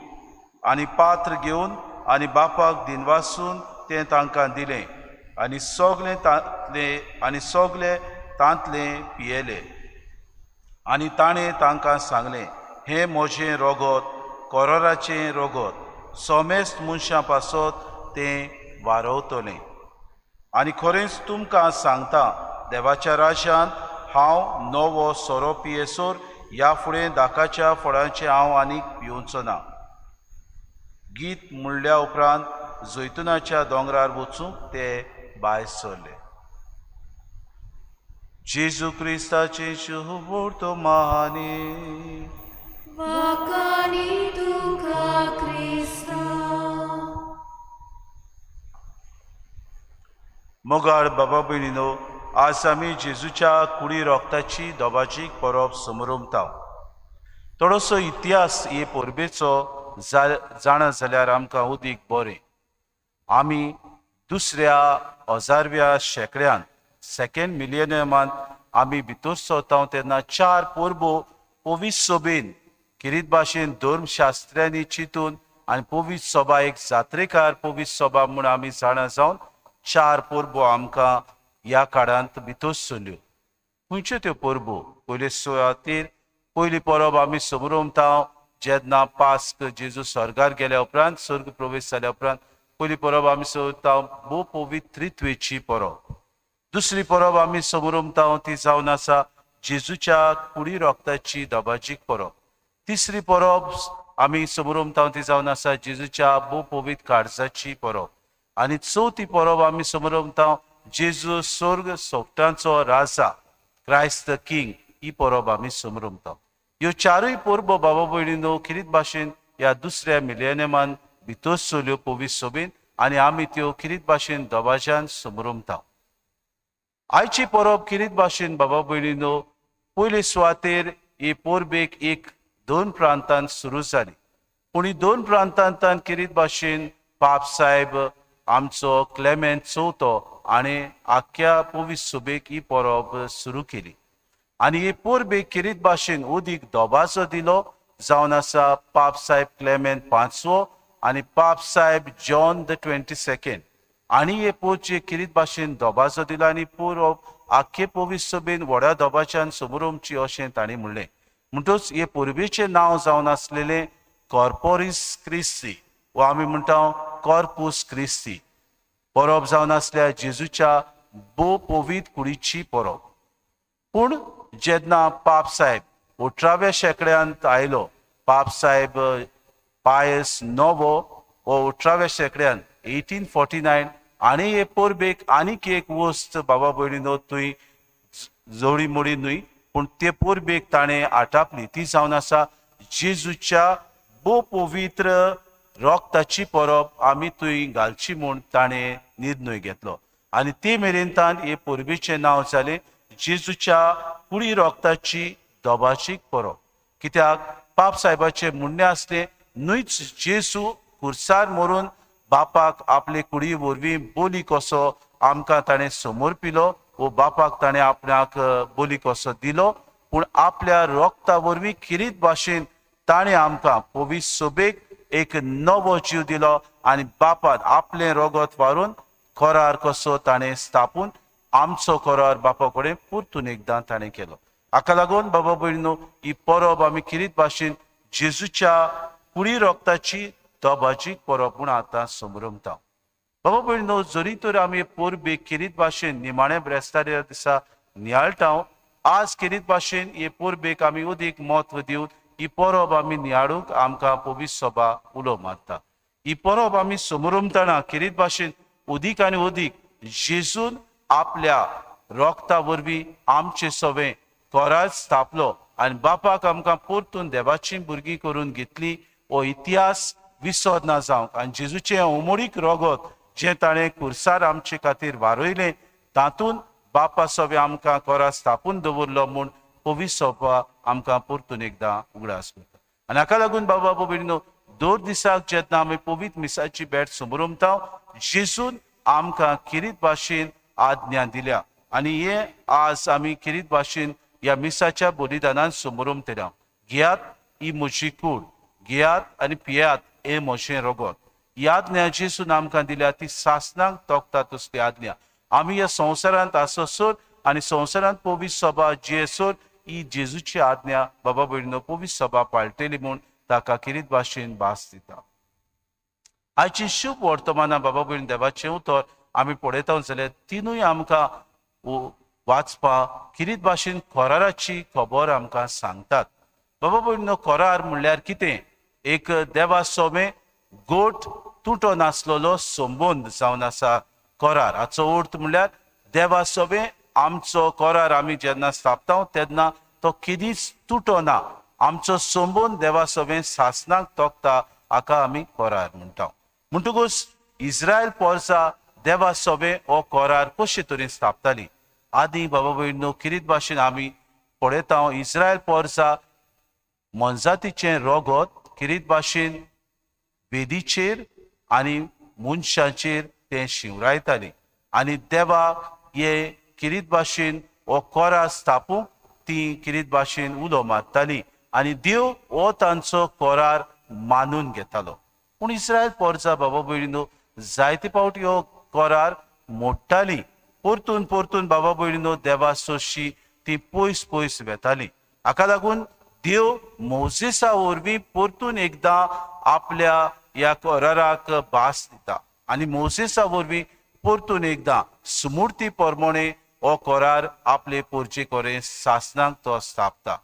आनी पात्र घेवन आनी बापाक दिनवासून तें तांकां दिलें आनी सगळे तांतले पियेले. आनी ताणें तांकां सांगलें, हें म्हजें रगत, कोरोराचें रगत, समेस्त मनशां पासत तें वारवतलें. आनी खरेंच तुमकां सांगता, देवाच्या राज्यांत हांव नवो सोरो पियेसर ह्या फुडें दाकाच्या फळांचें हांव आनीक पिवचो ना. गीत म्हणल्या उपरांत जैतुनाच्या दोंगरार वचूंक ते भायर सरले. जेजू क्रिस्ताचें शुभवर्तमाने.
वाकानी तुका क्रिस्ता.
मोगाळ बाबा भयणीनो, आज आमी जेजूच्या कुडी रोगताची दोबाजीक परब समरमता. थोडोसो इतिहास हे परबेचो जाणा जाल्यार आमकां उदीक बरें. आमी दुसऱ्या हजारव्या शेंकड्यान सेकेंड मिलियनमांत आमी भितर सरता तेन्ना चार परबो पवित्र सभेन किरीत भाशेन धर्मशास्त्र्यांनी चिंतून आनी पवित्र सभा एक जात्रेकार पवित्र सभा म्हूण आमी जाणा जावन चार परबो आमकां ह्या काळांत भितर सरल्यो. खंयच्यो त्यो परबो? पयले सुवातेर पयली परब आमी समरोमता जेन्ना पास्क जेजू स्वर्गार गेल्या उपरांत, स्वर्ग प्रवेश जाल्या उपरांत पयली परब आमी समजता भोव पवित्र त्रित्वेची परब. दुसरी परब आमी समरोमता ती जावन आसा जेजूच्या कुडी रोगताची दबाजीक परब. तिसरी परब आमी समरोमता ती जावन आसा जेजूच्या भोव पवित्र काळजाची परब. आनी चवथी परब आमी समरोमता जेजू स्वर्ग सोगटांचो राजा, क्रायस्त the king, ही परब आमी समरोमता. ह्यो चारूय परबो बाबा भयणीनो खेरीत भाशेन ह्या दुसऱ्या मिलेनियमान भितर सरल्यो पवित्र सोबेन आनी आमी त्यो खेरीत भाशेन दबाज्यान समरोमता. आयची परब खेरीत भाशेन बाबा भयणीनो पयले सुवातेर ही परबेक एक दोन प्रांतान सुरू जाली. पूण ही दोन प्रांतांत खेरीत भाशेन पाप साहेब आमचो क्लेमेंत चवथो आनी आख्ख्या पवित्र सोबेक ही परब सुरू केली. आनी ही परबेक खेरीत भाशेन उदीक दबाजो दिलो जावन आसा पाप साहेब क्लेमेंत पांचवो आनी पाप साहेब जॉन the 22. आनी हे पोरचे खेरीत भाशेन दबाजो दिलो आनी परब आख्खे पवित्र सभेन व्हडा दबाच्यान समोरमची अशें तांणी म्हणलें. म्हणटच हे परबेचें नांव जावन आसलेलें कॉर्पोरीस क्रिस्ती वा आमी म्हणटा कॉर्पूस क्रिस्ती. परब जावन आसल्या जेजूच्या भोव पवित्र कुडीची परब. पूण जेन्ना पाप साहेब 18व्या शेंकड्यांत आयलो, पाप साहेब पायस नवो हो 18व्या शेंकड्यांत 1849, आनी हे परबेक आनीक एक वस्त बाबा भयणीनो थंय जोडी मोडी न्हय, पूण ते परबेक ताणें आटापली ती जावन आसा जेजूच्या भोव पवित्र रोगताची परब आमी थंय घालची म्हूण ताणें निर्णय घेतलो. आनी ते मेरेन तान हे परबेचें नांव जालें जेजूच्या कुडी रोगताची दबाजीक परब. कित्याक पाप साहेबाचें म्हणणें आसलें न्हयच जेजू खुर्सार मरून बापाक आपले कुडी वरवीं बोली कसो आमकां ताणें समर्पिलो वो बापाक ताणें आपणाक बोली कसो दिलो, पूण आपल्या रोगता वरवीं खेरीत भाशेन ताणें आमकां पवित्र सोबेक एक नवो जीव दिलो आनी बापान आपलें रोगत वारून करार कसो ताणें स्थापून आमचो करार बापा कडेन परतून एकदां ताणें केलो. हाका लागून बाबा भयणीनो ही परब आमी खेरीत भाशेन जेजूच्या कुडी रोगताची दबाजीक परब म्हूण आतां समरमता. बाबा भयणीनो जरी तर आमी परबेक खेरीत भाशेन निमाण्या ब्रेस्तारा दिसा नियाळटा, आज खेरीत भाशेन हे परबेक आमी अदीक म्हत्व दिवन ही परब आमी नियाळूंक आमकां पवित्र सभा उलो मारता. ही परब आमी समरमतना खेरीत भाशेन अदीक आनी अदीक जेजून आपल्या रोगता वरवीं आमचे सवें करार स्थापलो आनी बापाक आमकां परतून देवाची भुरगीं करून घेतली. हो इतिहास विसर ना जावंक आनी जेजूचें उमळीक रोगत जें ताणें खुर्सार आमचे खातीर वारयलें तातूंत बापा सवें आमकां करार स्थापून दवरलो म्हूण पवित्र सभा आमकां परतून एकदां उगडास करता. आनी हाका लागून बाबा भयणीनो दर दिसाक जेन्ना आमी पवित्र मिसाची भेट समरमता जेजून आमकां खेरीत भाशेन आज्ञा दिल्या आनी हे आज आमी खेरीत भाशेन ह्या मिसाच्या बलिदानान समरमतले. घेयात ही म्हजी कूड, घेयात आनी पियात हें म्हजें रोगत. ही आज्ञा जेजून आमकां दिल्या ती सासणाक तोखता तसली आज्ञा. आमी ह्या संवसारांत आससर आनी संवसारांत पवित्र सभा जियेसर ही जेजूची आज्ञा बाबा भयणीनो पवित्र सभा पाळटली म्हूण ताका खेरीत भाशेन भास दिता. आयची शुभ वर्तमानां बाबा भयणी देवाचें उतर आमी पळयता जाल्यार तिनूय आमकां वाचपाक खेरीत भाशेन कराराची खबर आमकां सांगतात. बाबा भयणीनो करार म्हणल्यार कितें? एक देवा सोमे गोट तुटो नासलेलो संबंद जावन आसा करार. हाचो अर्थ म्हणल्यार देवा सोबे आमचो करार आमी जेन्ना स्थापता तेन्ना तो केदीच तुटो ना. आमचो संबंद देवा सोबे सासणाक तोखता हाका आमी करार म्हणटा. म्हणटकूच इस्रायल पोरसा देवा सोबे हो करार कशे तरेन स्थापताली? आदी बाबा भयणीनो खेरीत भाशेन आमी पळयता इस्रायल पोरसा मोनजातीचें रोगत खेरीत भाशेन वेदीचेर आनी मनशाचेर तें शिंवरायताली आनी देवाक हे खेरीत भाशेन हो करार स्थापूंक ती खेरीत भाशेन उलो मारताली आनी देव हो तांचो करार मानून घेतालो. पूण इस्रायल पोरसा बाबा भयणीनो जायते फावटी हो करार मोडटाली. परतून परतून बाबा भयणीनो देवा सोशी ती पयस पयस वेताली. हाका लागून देव मोजेसा वरवीं परतून एकदां आपल्या ह्या कराराक भास दिता आनी मोजेसा वरवीं परतून एकदां सुमूर्ती प्रमाणे हो करार आपले पोरचे कडेन सासणाक तो स्थापता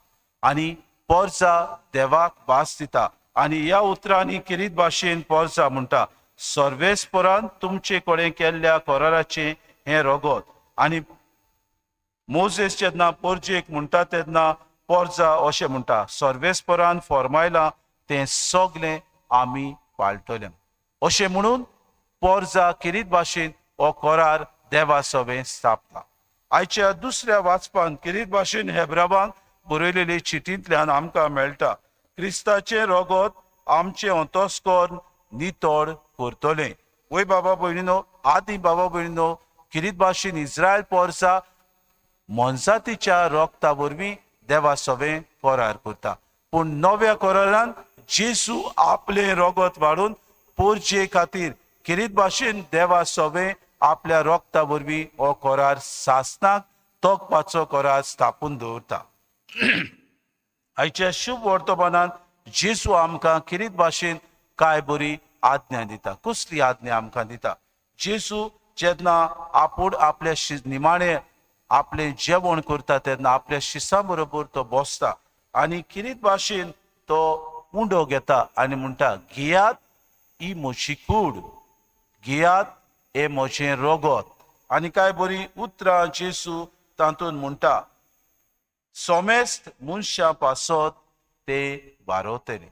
आनी पोरजा देवाक भास दिता. आनी ह्या उतरांनी किरीत भाशेन पोरजा म्हणटा, सर्वेस्परान तुमचे कडेन केल्ल्या कराराचें हें रगत. आनी मोजेस जेन्ना पोरजेक म्हणटा तेन्ना पोरजा अशें म्हणटा, सर्वेस्परान फॉर्मायलां तें सगलें आमी पाळटले. अशें म्हणून पोरजा किरीत भाशेन हो करार देवा सवें स्थापता. आयच्या दुसऱ्या वाचपान किरीत भाशेन हेब्रावांक बरयलेले चिटींतल्यान आमकां मेळटा, क्रिस्ताचें रगत आमचें अंतस्कर्ण नितळ करतलें. वय बाबा भयणीनो, आदी बाबा भयणीनो, किरीत भाशेन इस्रायल पोरसा मोनजातीच्या रगता वरवीं देवा सवें करार करता, पूण नव्या करारान जेजू आपलें रगत वाडून पोरजे खातीर किरीत भाशेन देवा सवें आपल्या रगता वरवीं हो करार सासणाक तोखपाचो करार स्थापून दवरता. आयच्या शुभ वर्तमानान जेजू आमकां किरीत भाशेन काय बरी आज्ञा दिता. कसली आज्ञा आमकां दिता? जेजू जेन्ना आपूण आपल्या निमाणे आपलें जेवण करता तेन्ना आपल्या शिसां बरोबर तो बसता आनी किरीत भाशेन तो उंडो घेता आनी म्हणटा, घेयात ही म्हजी कूड, घेयात हें म्हजें रगत. आनी काय बरी उतरां जेजू तातूंत म्हणटा, सोमेस्त मनशां पासत ते बारवतले,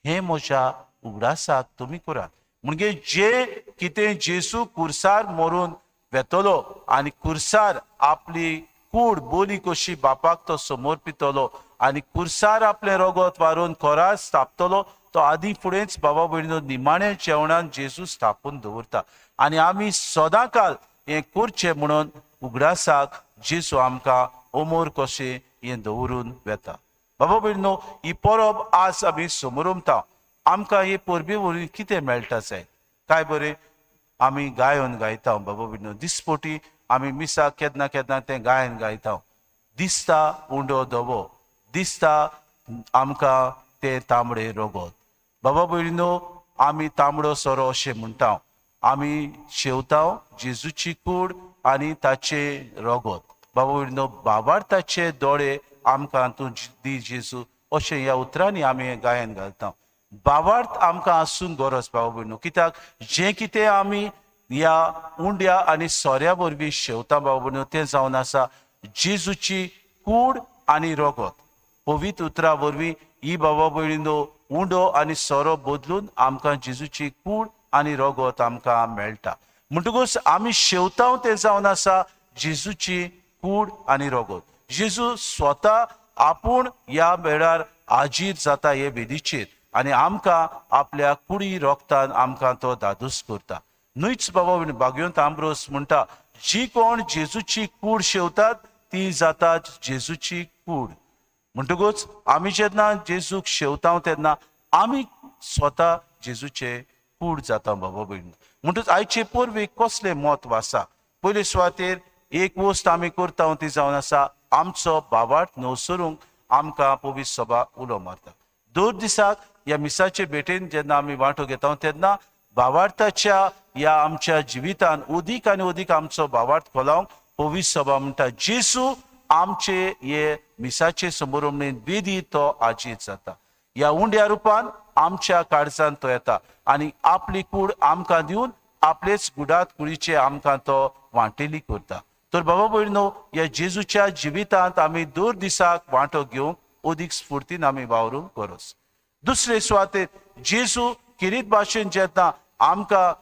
हें म्हज्या उगडासाक तुमी करात. म्हणजे जे कितें जेजू कुर्सार मरून वेतलो आनी कुर्सार आपली कूड बोली कशी बापाक तो समर्पितलो आनी कुर्सार आपलें रगत वारून करार स्थापतलो, तो आदी फुडेंच बाबा भयणीनो निमाणे जेवणान जेजू स्थापून दवरता. आनी आमी सदां काल हें करचें म्हणून उगडासाक जेजू आमकां अमोर कशें हें दवरून वेता. बाबा भयणीनो, ही परब आज आमी समरमता. आमकां हे परबे वरवीं कितें मेळटा जायत? काय बरें आमी गायन गायता बाबा भयणीनो, दिसपोटी आमी मिसाक केन्ना केन्ना तें गायन गायता. दिसता उंडो धवो, दिसता आमकां तें तांबडे रगत. बाबा भयणीनो, आमी तांबडो सोरो अशें म्हणटा, आमी शेवता जेजूची कूड आनी ताचें रगत. बाबा भयणीनो, बाबार्थाचे दोळे आमकां तूं दी जेजू अशें ह्या उतरांनी आमी गायन घालता. बाबार्थ आमकां आसूंक गरज बाबा भयणीनो, कित्याक जें कितें आमी ह्या उंड्या आनी सोऱ्या वरवीं शेवता बाबा भयणीनो तें जावन आसा जेजूची कूड आनी रगत. पवित्र उतरां वरवीं ही बाबा भयणीनो उंडो आनी सोरो बदलून आमकां जेजूची कूड आनी रगत आमकां मेळटा. म्हणटकूच आमी शेवता तें जावन आसा जेजूची कूड आनी रगत. जेजू स्वता आपूण ह्या वेळार आजीर जाता हे वेदीचेर आनी आमकां आपल्या कुडी रगतान आमकां तो दादूस करता. न्हयच बाबा भाग्यवंत आंब्रोस म्हणटा, जी कोण जेजूची कूड शेवतात ती जाता जेजूची कूड. म्हणटकूच आमी जेन्ना जेजूक शेवता तेन्ना आमी स्वता जेजूचे कूड जाता बाबा भयण. म्हणटकूच आयचे परबेक कसलें म्हत्व आसा? पयले सुवातेर एक वस्त आमी करता ती जावन आसा आमचो बाबार्थ नवसरूंक आमकां पवित्र सभा उलो मारता. दर दिसाक ह्या मिसाचे भेटेन जेन्ना आमी वांटो घेता तेन्ना भावार्थाच्या ह्या आमच्या जिवितान अदीक आनी अदीक आमचो भावार्थ खोलावंक पवित्र सभा म्हणटा, जेजू आमचे हे मिसाचे समोरमणेन वेदी तो आजीत जाता. ह्या उंड्या रुपान आमच्या काळजान तो येता आनी आपली कूड आमकां दिवन आपलेच गुडात कुडीचे आमकां तो वांटेली करता. तर बाबा भयणीनो, ह्या जेजूच्या जिवितांत आमी दर दिसाक वांटो घेवंक अदीक स्फुर्तीन आमी वावरूंक गरज. दुसरे सुवातेर जेजू किरीत भाशेन जेन्ना आमकां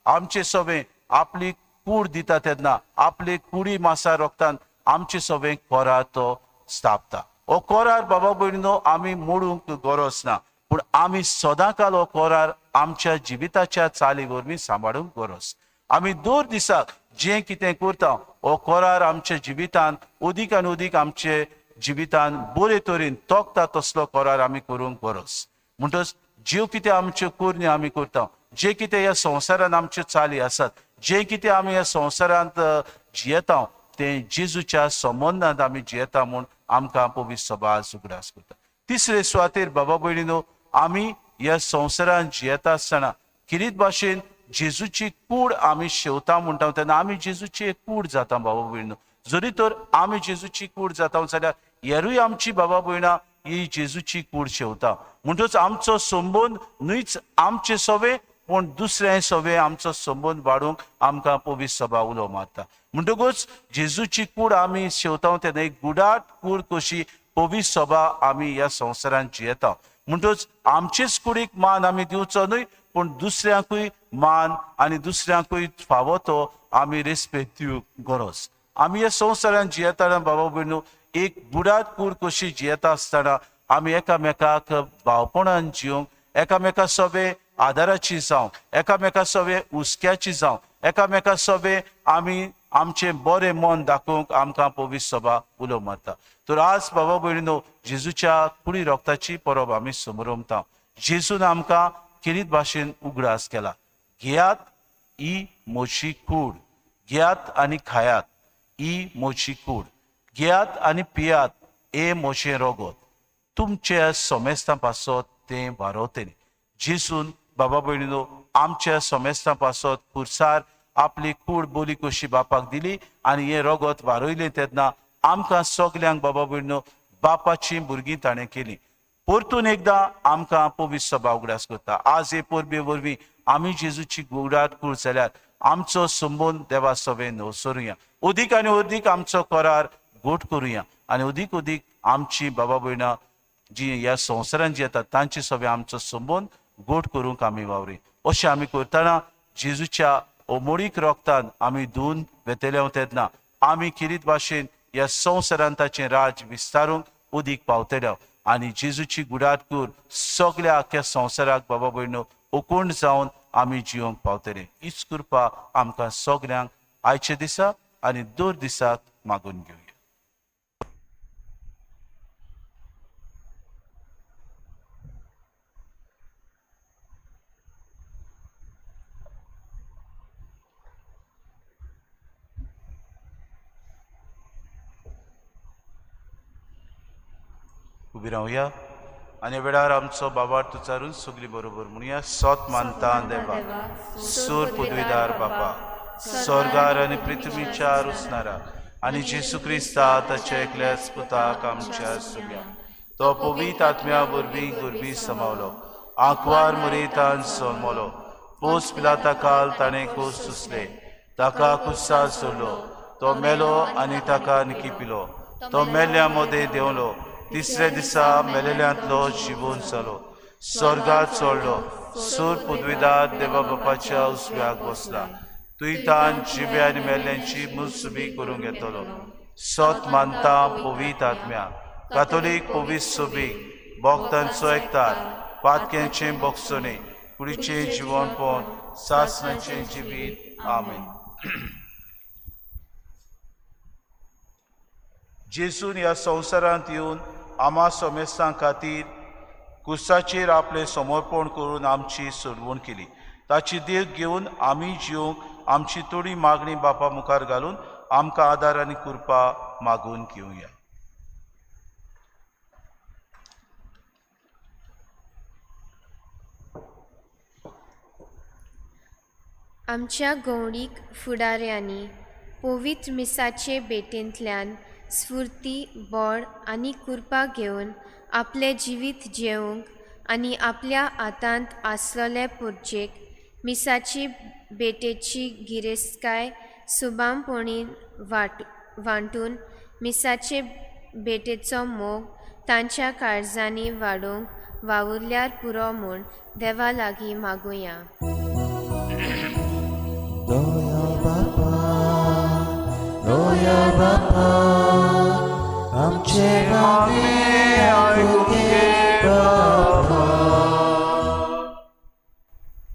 आमचे सवें आपली कूड दिता तेन्ना आपले कुडी मासा रगतान आमचे सवें करार तो स्थापता. हो करार बाबा भयणीनो आमी मोडूंक गरज ना, पूण आमी सदां काल हो करार आमच्या जिविताच्या चाली वरवीं सांबाळूंक गरज. आमी दर दिसाक जें कितें करता हो करार आमच्या जिवितान अदीक आनी अदीक आमचे जिवितान बरे तरेन तोखता तसलो करार आमी करूंक गरज. म्हणटच ज्यो कितें आमच्यो करण्यो आमी करता, जे कितें ह्या संवसारांत आमच्यो चाली आसात, जे कितें आमी ह्या संवसारांत जियेता तें जेजूच्या संबंदांत आमी जियेता म्हूण आमकां पवित्र सभा आज उगडास करता. तिसरे सुवातेर बाबा भयणीनो, आमी ह्या संवसारांत जियेता आसतना किरीत भाशेन जेजूची कूड आमी शेवता म्हणटा तेन्ना आमी जेजूची एक कूड जाता बाबा भयणीनो. जरी तर आमी जेजूची कूड जाता जाल्यार हेरूय आमची बाबा भयणां ही जेजूची कूड शेवता. म्हणटच आमचो संबंद न्हयच आमचे सवे पूण दुसऱ्या सवे आमचो संबंद वाडोवंक आमकां पवित्र सभा उलो मारता. म्हणटकूच जेजूची कूड आमी शेवता तेन्ना एक गुडाट कूड कशी पवित्र सभा आमी ह्या संवसारांत जियेता. म्हणटच आमचेच कुडीक मान आमी दिवचो न्हय पूण दुसऱ्यांकूय मान आनी दुसऱ्यांकूय फावो तो आमी रेस्पेद दिवंक गरज. आमी ह्या संवसारांत जियेतना बाबा भयणीनो एक बुडात कूड कशी जियेता आसतना आमी एकामेकाक भावपणान जिवंक, एकामेका सवे आदाराची जावं, एकामेका सवे हुस्क्याची जावं, एकामेका सवे आमी आमचें बरें मन दाखोवंक आमकां पवित्र सभा उलो मारता. तर आज बाबा भयणीनो जेजूच्या कुडी रोगताची परब आमी समरमता. जेजून आमकां किरीत भाशेन उगडास केला, घेयात ही म्हजी कूड, घेयात आनी खायात ही म्हजी कूड, घेयात आनी पियात हे म्हजें रोगत, तुमच्या सोमेस्तां पासत तें वारवतलें. जेजून बाबा भयणीनो आमच्या सोमेस्तां पासत खुर्सार आपली कूड बोली कशी बापाक दिली आनी हें रोगत वारयलें तेन्ना आमकां सगल्यांक बाबा भयणीनो बापाची भुरगीं ताणें केली. परतून एकदां आमकां पवित्र सभा उगडास करता. आज हे परबे वरवीं आमी जेजूची गुडात कूड जाल्यार आमचो संबंद देवा सवे नवसरुया, अदीक आनी अदीक आमचो करार गोट करुया आनी अदीक अदीक आमची बाबा भयणां जी ह्या संवसारांत जी येतात तांचे सवे आमचो संबंद गोट करूंक आमी वावरी. अशें आमी करतना जेजूच्या ओमोळीक रोगतान आमी धुवन वेतले तेन्ना आमी किरीत भाशेन ह्या संवसारांत ताचें राज विस्तारूंक अदीक पावतले आनी जेजूची गुडात कूर सगल्या आख्या संवसाराक बाबा भयणो ओकूण जावन आमी जिवंक पावतले. हीच कृपा आमकां सगल्यांक आयच्या दिसा आनी दर दिसाक मागून घेवया. उबी रावया आनी वेळार आमचो बाबार्थ उच्चारून सगळी बरोबर म्हणुया. सोत मानता देवा, सूर पदवीदार बापा, स्वर्गार आनी पृथ्वीच्या रुसणारा आनी जेसू क्रिस्ता ताच्या एकल्याच पुताक आमच्या सुग्या, तो पवित्र आत्म्या वरवीं गुरबी समावलो, आंकवार मुरेतान सोमलो, पोस पिलाता काल ताणें कोस सुसले, ताका कुस्सा सोडलो, तो मेलो आनी ताका निकी पिलो, तो मेल्ल्या मदें देंवलो, तिसऱ्या दिसा मेलेल्यांतलो जिवून जालो, स्वर्गात चडलो, सूर पदवीदार देवा बापाच्या उजव्याक बसला, तुयतान जिव्या आनी मेल्ल्यांची मुसुबी करूंक येतलो. सत मानता पवित्र आत्म्या, कातोलीक पवित्र सोबीक, भक्तांचो एकतार, पातक्यांचें बोगसणें, कुडीचें जिवनपण, सासणाचें जिवीत. आमेन. जेजून ह्या संवसारांत येवन आमा सोमेस्तां खातीर कुसाचेर आपलें समर्पण करून आमची सोडवण केली. ताची देख घेवन आमी जिवंक आमची थोडी मागणी बापा मुखार घालून आमकां आदार आनी कृपा मागून घेवया.
आमच्या गवणीक फुडाऱ्यांनी पवित्र मिसाचे भेटेंतल्यान स्फूर्ती, बळ आनी कृपा घेवन आपलें जिवीत जेवंक आनी आपल्या हातांत आसलेले पुर्जेक मिसाची भेटेची गिरेस्तकाय सुबामपणी वांटून मिसाचे भेटेचो मोग तांच्या काळजांनी वाडोवंक वावुरल्यार पुरो म्हूण देवा लागीं मागुया.
दया बापा, आमचें मागणें आयकून घे बापा.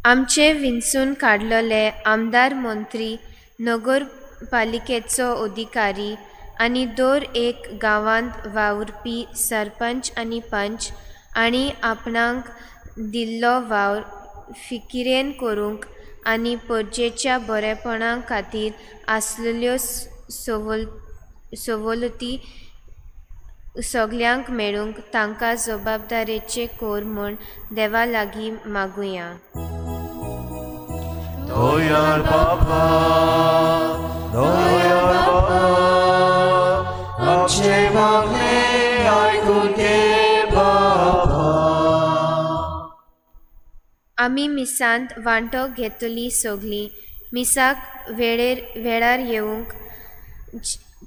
आमचे विंचून काडलेले आमदार, मंत्री, नगरपालिकेचो अधिकारी आनी दर एक गांवांत वावुरपी सरपंच आनी पंच आनी आपणाक दिल्लो वावर फिकिरेन करूंक आनी परजेच्या बरेपणा खातीर आसलेल्यो सवलती सगल्यांक मेळूंक तांकां जबाबदारेचे कोर म्हूण देवा लागीं मागुया.
दयाळ बापा, दयाळ बापा, आमचे मागणे आयकून घे बापा.
आमी मिसांत वांटो घेतली सगलीं मिसाक वेळार येवंक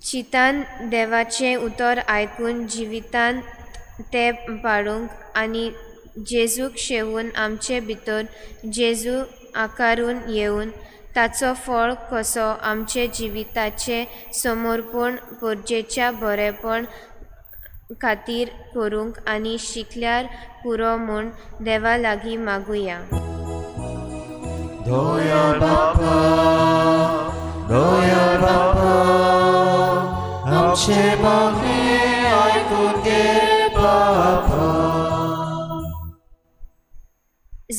चिंतान देवाचें उतर आयकून जिवितांत तें पाळूंक आनी जेजूक शेवून आमचे भितर जेजू आकारून येवन ताचो फळ कसो आमचे जिविताचें समर्पण गरजेच्या बरेपण खातीर करूंक आनी शिकल्यार पुरो म्हूण देवा लागीं मागुया.
दयाळ बापा, दयाळ बापा, आमचे मागणे आयकून घे बापा.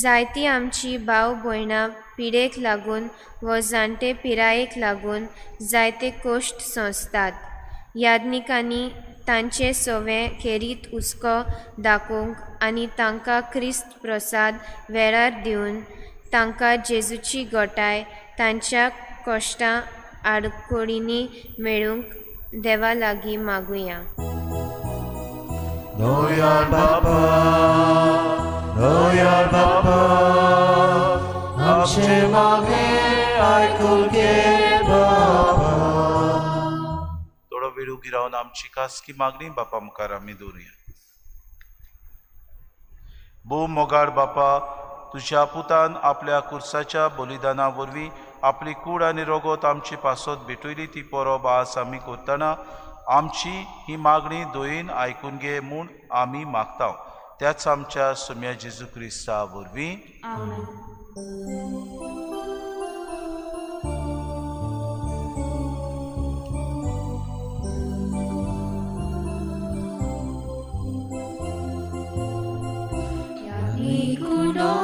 जायतीं आमची भाव भयणां पिडेक लागून वा जाणटे पिरायेक लागून जायते कश्ट सोंसतात. याज्ञिकांनी तांचे सवे खेरीत हुस्को दाखोवंक आनी तांकां क्रिस्त प्रसाद वेळार दिवन तांकां जेजूची गोटाय तांच्या कश्टां आडखळींनी मेळूंक देवा लागीं मागुया.
दयाळ बापा, दयाळ बापा, आमचे मागणे आयकून घे बापा.
थोडो वेळ उगी रावन आमची खासगी मागणी बापा मुखार आमी दवरुया. भोव मोगाळ बापा, तुज्या पुतान आपल्या कुर्साच्या बलिदाना वरवीं आपली कूड आनी रगत आमची पासत भेटयली ती परब आज आमी करतना आमची ही मागणी दयेन आयकून घे म्हूण आमी मागता. त्याच आमच्या सोम्या जेजू क्रिस्ता वरवीं.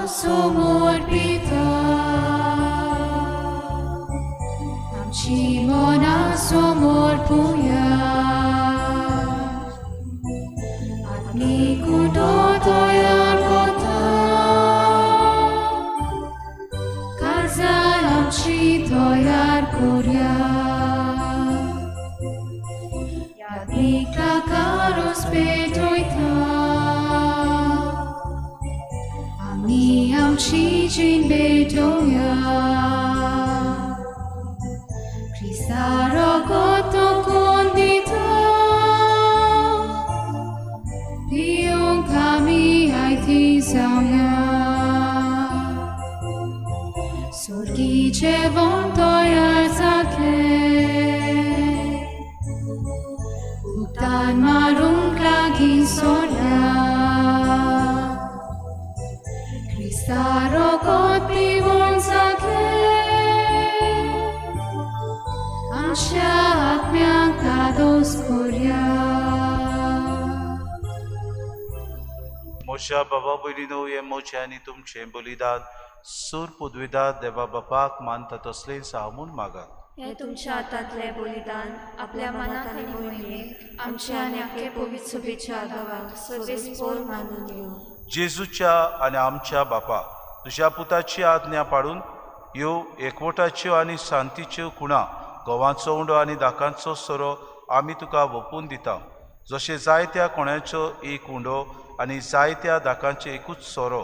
समर्पिता आमची मनां समर्पुया, आत्मीक उदो तयार करता, काजार आमची तयार करया, यात्मीक कारोस पेटयता, आमी आमची जीण भेटोया, क्रिस्ता रगत कोण दिता, पिवंक आमी आयती जावया, सुर्गी जेवण तयार जातलें, उक्तान मारूंक लागीं सोडल्या, क्रिस्ता रगत पिवून जातलें, आमच्या आत्म्याक धादोस करया.
म्हज्या बाबा भयणीनो, हें म्हजें आनी तुमचें बलिदान सूर पुदविदार देवा बापाक मानता तसलेंच हांव म्हूण मागात.
हें तुमच्या हातांतलें बलिदान आपल्या मनाक आनी मोहिमेक आमच्या आनी आख्खे पवित्र सभेच्या गांवाक सर्वेस्पोर मानून घेवं.
जेजूच्या आनी आमच्या बापा तुज्या पुताची आज्ञा पाडून ह्यो एकवटाच्यो आनी शांतीच्यो खुणा गंवाचो उंडो आनी दाकांचो सोरो आमी तुका वोपून दिता. जशें जायत्या कोणाचो एक उंडो आनी जायत्या दाकांचो एकूच सोरो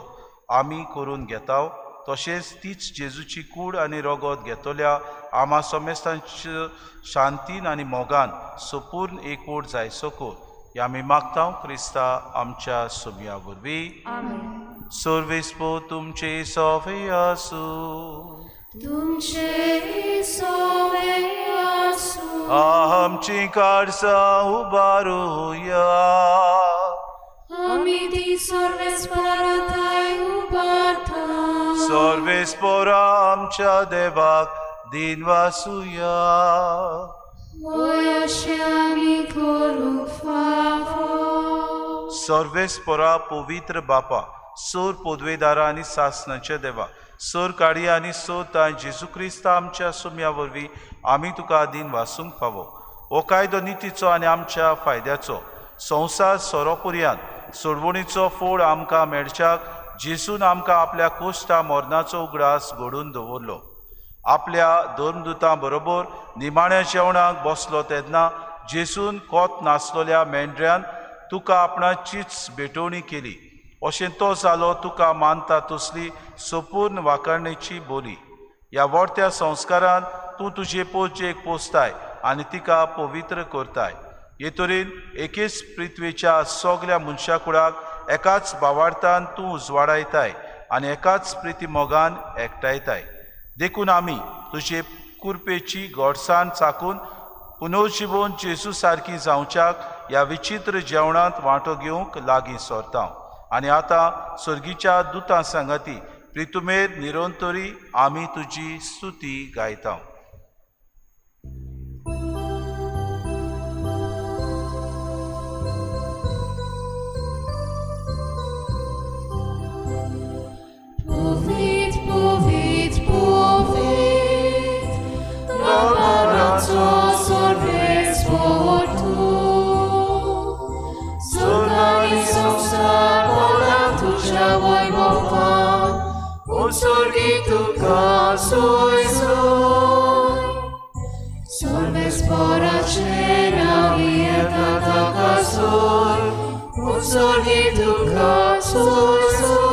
आमी करून घेता, तशेंच तीच जेजूची कूड आनी रगत घेतल्या आमा समेस्तांच्या शांतीन आनी मोगान सपूर्ण एकवट जायसो कर. हें आमी मागता क्रिस्ता आमच्या सोम्या वरवीं. सर्वेस्पो तुमचे सोवे आसूं.
तुमचे सोवे आसूं.
आमची काळजां उबारुया.
आमी ती सर्वेस्पराथाय उबारता.
सर्वेस्पोरा आमच्या देवाक दिनवासुया.
वय अशें आमी करूंक फावो.
सर्वेस्पोरा पवित्र बापा, सोर पदवेदारा आनी सासणाच्या देवा, सोर काडी आनी सोतां जेजू क्रिस्ता आमच्या सुम्या वरवीं आमी तुका दिन वासूंक फावो. हो कायदो नितीचो आनी आमच्या फायद्याचो संवसार सोरोपुरयान सोडवणीचो फोड आमकां मेळच्याक जेजून आमकां आपल्या कोश्टा मरणाचो उगडास घडून दवरलो. आपल्या धर्मदुतां बरोबर निमाण्या जेवणाक बसलो तेन्ना जेजून कोत नासलेल्या मेंढऱ्यान तुका आपणाचीच भेटवणी केली. अशें तो जालो तुका मानता तसली संपूर्ण वाखाणेची बोली. ह्या व्हडत्या संस्कारान तूं तुजे पोजेक पोसताय आनी तिका पवित्र करताय. हे तरेन एकेच पृथ्वेच्या सगल्या मनशा कुळाक एकाच भावार्थान तूं उजवाडायताय आनी एकाच प्रिती मोगान एकठांयताय. देखून आमी तुजे कुरपेची गोडसाण चाकून पुनर्जिवन जेजू सारकी जावच्याक ह्या विचित्र जेवणांत वांटो घेवंक लागीं सरता. आनी आतां सर्गीच्या दुतां सांगाती प्रितुमेर निरंतरी आमी तुजी स्तुती गायता.
Povit, povit, povit, Rabaranzo sorves fortu, Sorgani samsar volatu chavoi bopa, Un sorgitu casoi soi. Sorves pora cena vieta casoi, Un sorgitu casoi soi.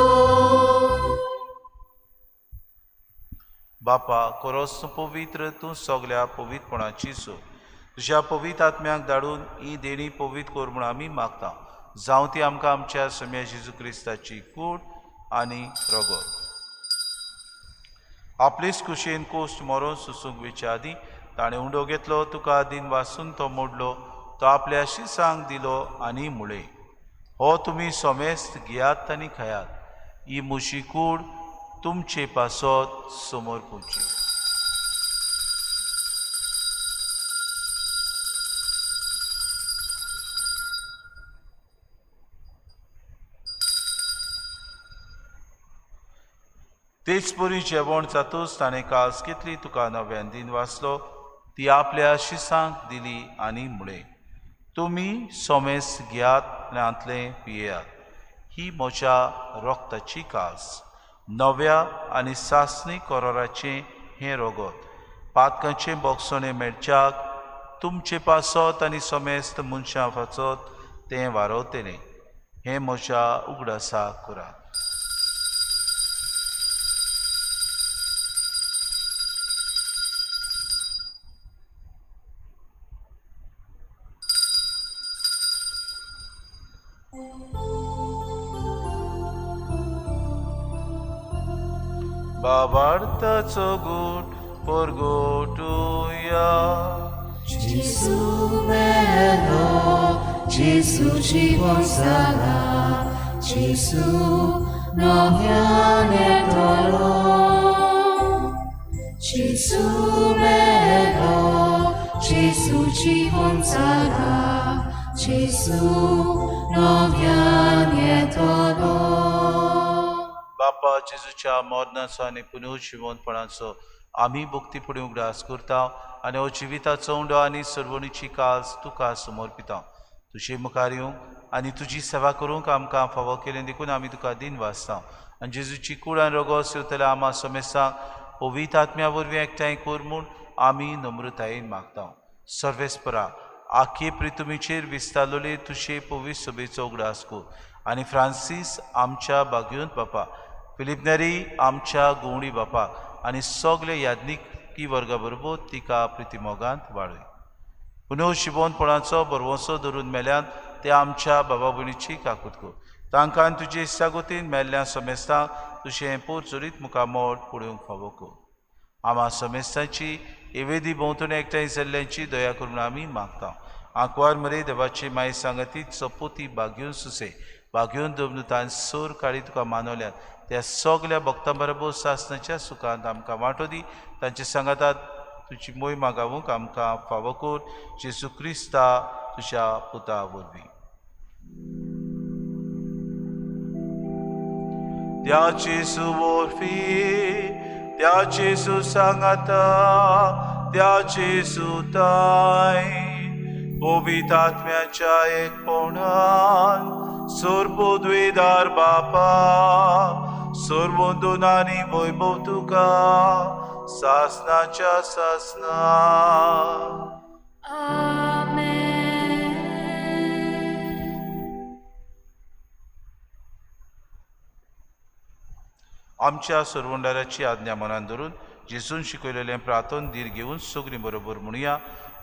बापा कोरोस तूं पवित्र, तूं सगल्या पवित्रपणाची सो. तुज्या पवित्र आत्म्याक धाडून ही देणी पवित्र कर म्हूण आमी मागता. जावं ती आमकां आमच्या सम्या जेजू क्रिस्ताची कूड आनी रगत. आपलेच कुशेन कोश्ट मरोन सुसूंक वेचे आदीं ताणें उंडो घेतलो, तुका दिन वासून तो मोडलो, तो आपल्या शिसांक दिलो आनी मुळे, हो तुमी सोमेस्त घेयात आनी खायात, ही म्हजी कूड तुमचे पासत समोर पुची. तेच परी जेवण जातूच ताणें कास घेतली, तुका नव्यान दिन वाचलो, ती आपल्या शिसांक दिली आनी मुळे, तुमी सोमेस घेयात आनी पियेयात, ही म्हज्या रक्ताची कास, नव्या आनी सासणी कोराराचें हें रगत, पातकांचें बोगसणें मेळच्याक तुमचे पासत आनी समेस्त मनशां पासत तें वारवतलें. हें म्हज्या उगडासाक करात. बाबार्थाचो गूट परगोटुया.
Gesù melo, Gesù ci consala, Gesù noviane tolo. Gesù melo, Gesù ci consala, Gesù noviane tolo.
बापा जेजूच्या मरणाचो आनी पुनर्जिवंतपणाचो आमी भक्तीपणी उगडास करता आनी हो जिविताचो उंडो आनी सर्वणीची कास तुका समर्पिता. तुजे मुखार येवंक आनी तुजी सेवा करूंक आमकां फावो केलें देखून आमी तुका दिन वाचता. आनी जेजूची कूड आनी रगत येवतल्या आमा समेस्तांक पवित्र आत्म्या वरवीं एकठांय कर म्हूण आमी नम्रतायेन मागता. सर्वेस्परा आखे प्रितुमीचेर विस्तारलेले तुजे पवित्र सभेचो उगडास कर आनी फ्रांसीस आमच्या बागयोन बापा, फिलीप नेरी आमच्या गोवणी बापा आनी सगळे याज्ञिकी वर्गा बरोबर तिका प्रितिमोगांत वाडय. पुनर्जिवंतपणाचो भरवंसो धरून मेल्यान ते आमच्या बाबा भयणीची काकूत कर. तांकां तुजे इत्सागतीन मेल्ल्या समेस्तांक तुजें पोरचोरीत मुखामोड पळोवंक फावो कर. आमा समेस्तांची एवेदी भोंवतणी एकठांय जाल्ल्यांची दया करून आमी मागता. आंकवार मरे देवाची माय सांगाती चपोती बागयोन सुसे बागयोन दमनुतान सोर काळी तुका मानवल्यात त्या सगल्या भक्तां बरोबर सासणाच्या सुखांत आमकां वांटो दी. तांचे सांगातात तुजी मोय मागावूंक आमकां फावो कर. जेजू क्रिस्ता तुज्या पुता वरवीं. त्या जेजू वरवीं, त्या जेजू सांगाता, त्या जेजू ताय पवित्र आत्म्याच्या एकपणान सर्वद्विदार बापा सर्वंदुनानी वैभव तुका सासनाच्या सासना.
आमेन.
आमच्या सर्वंडाराची आज्ञा मनान धरून जेजून शिकयलेलें प्रार्थन धीर घेवन सगळीं बरोबर म्हणुया.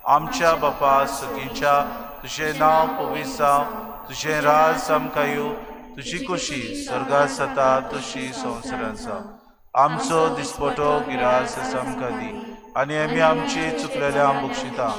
आमच्या बापा सगळींच्या, तुजें नांव पवित्र जावं, तुजें राज आमकां येवं, तुजी खोशी स्वर्गात जाता तशी संवसारांत जावं. आमचो दिसपटो गिरास आमकां दी आनी आमी आमची चुकलेल्या बक्षिता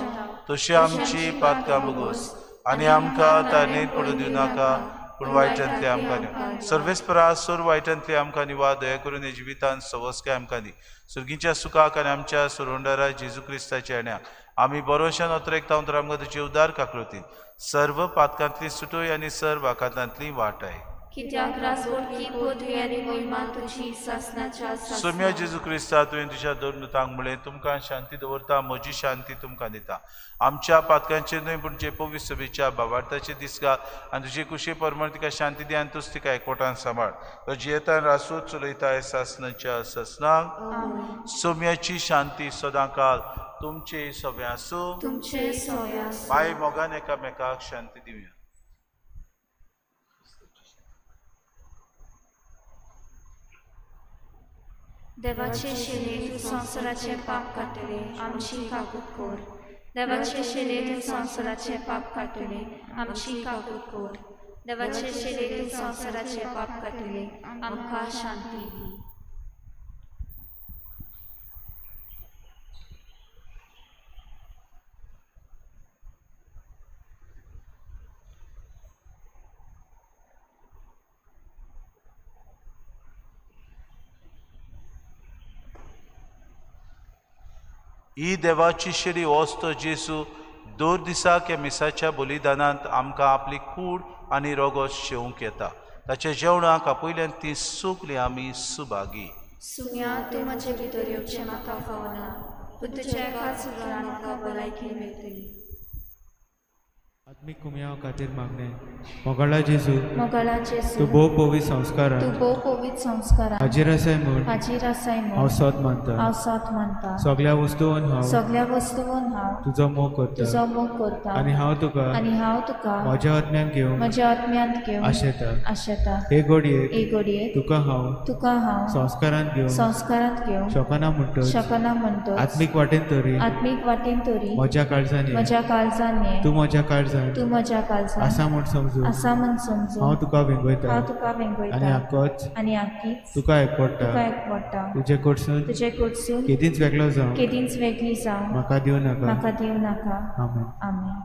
तशी आमची पातकां बगोस आनी आमकां तारणेंत पडूं दिवं नाका, पूण वायटांतली आमकां न्हय. सर्वेस्परा सोर वायटांतली आमकां निवा, दया करून हे जिवितान सवस्काय आमकां दी. सुर्गीच्या सुखाक आनी आमच्या सुरोंडारा जेजू क्रिस्ताच्या येण्याक आमी बरोशान अतरेकता तर आमकां तुजे उदार काकृतीन सर्व पातकांतली सुटोय आनी सर्व आकांतांतली वाटाय.
कित्याक राजवटकी पदवी आनी महिमा तुजी सासनाच्या सासना.
सोम्या जेजू क्रिस्ता, तुवें तुज्या दोन दुतांक म्हळें, तुमकां शांती दवरता, म्हजी शांती तुमकां दिता. आमच्या पातकांचेर न्हय पूण जे पवित्र सभेच्या भावार्थाचे दीस घाल आनी तुजे कुशे प्रमाण तिका शांती दी आनी तूच तिका एकवटान सांबाळ. तो जियेतान रासूत चलयता सासनाच्या सासनाक. सोम्याची शांती सदांकाल तुमचे सगळें आसूं.
तुमचे सगळें आसूं.
बाय मोगान एकामेकाक शांती दिवया.
देवाचे शिले तूं संवसाराचें पाप काडटले, आमची काकूत कर. देवाचे शिले तूं संवसाराचें पाप काडटले, आमची काकूत कर. देवाचे शिले तूं संवसाराचें पाप काडटले, आमकां शांती दी.
ही देवाची शेरी वस्त जेजू दर दिसाक ह्या मिसाच्या बलिदानांत आमकां आपली कूड आनी रोगोत शेवंक येता. ताच्या जेवणाक आपयल्यान ती सगळीं आमी सुभागी.
सुम्या, तूं म्हजे भितर येवचें म्हाका फावना, पूण तुज्या एकाच उतरान म्हाका भलायकी मेळटली.
आत्मीक कुमयाव खातीर मागणें. मोगाळा जेजू,
मोगाळा जेजू,
तूं भोव पवित्र संस्कारान,
तूं भोव पवित्र संस्कारान
हाजीर आसाय म्हूण,
हाजीर आसाय म्हूण
हांव सत मानता,
हांव सत मानता.
सगळ्या वस्तून हांव,
सगळ्या वस्तून हांव
तुजो मोग करता,
तुजो मोग करता
आनी हांव तुका,
आनी हांव तुका
म्हज्या आत्म्यान घेवन,
म्हज्या आत्म्यांत घेवन
आशेता,
आशेता.
हे घडयेक,
हे घडयेक
तुका हांव,
तुका हांव
संस्कारांत घेवन,
संस्कारांत घेवन
शकना म्हणटच,
शकना म्हणटच
आत्मीक वाटेन तरी,
आत्मीक वाटेन तरी
म्हज्या काळजान,
म्हज्या काळजान ये,
तूं म्हज्या काळजान,
तूं म्हज्या काळजान
आसा म्हूण समजून,
आसा म्हूण समजून
हांव तुका वेंगयता,
हांव तुका वेंगयता
आनी आकोच,
आनी आकीच
तुका एकवडटा,
तुका एकवडटा.
तुजे कडसून,
तुजे कडसून
केदींच वेगळो जावं,
केदींच वेगळी जावं
म्हाका दिवं नाका,
म्हाका दिवं नाका.
आमेन.
आमेन.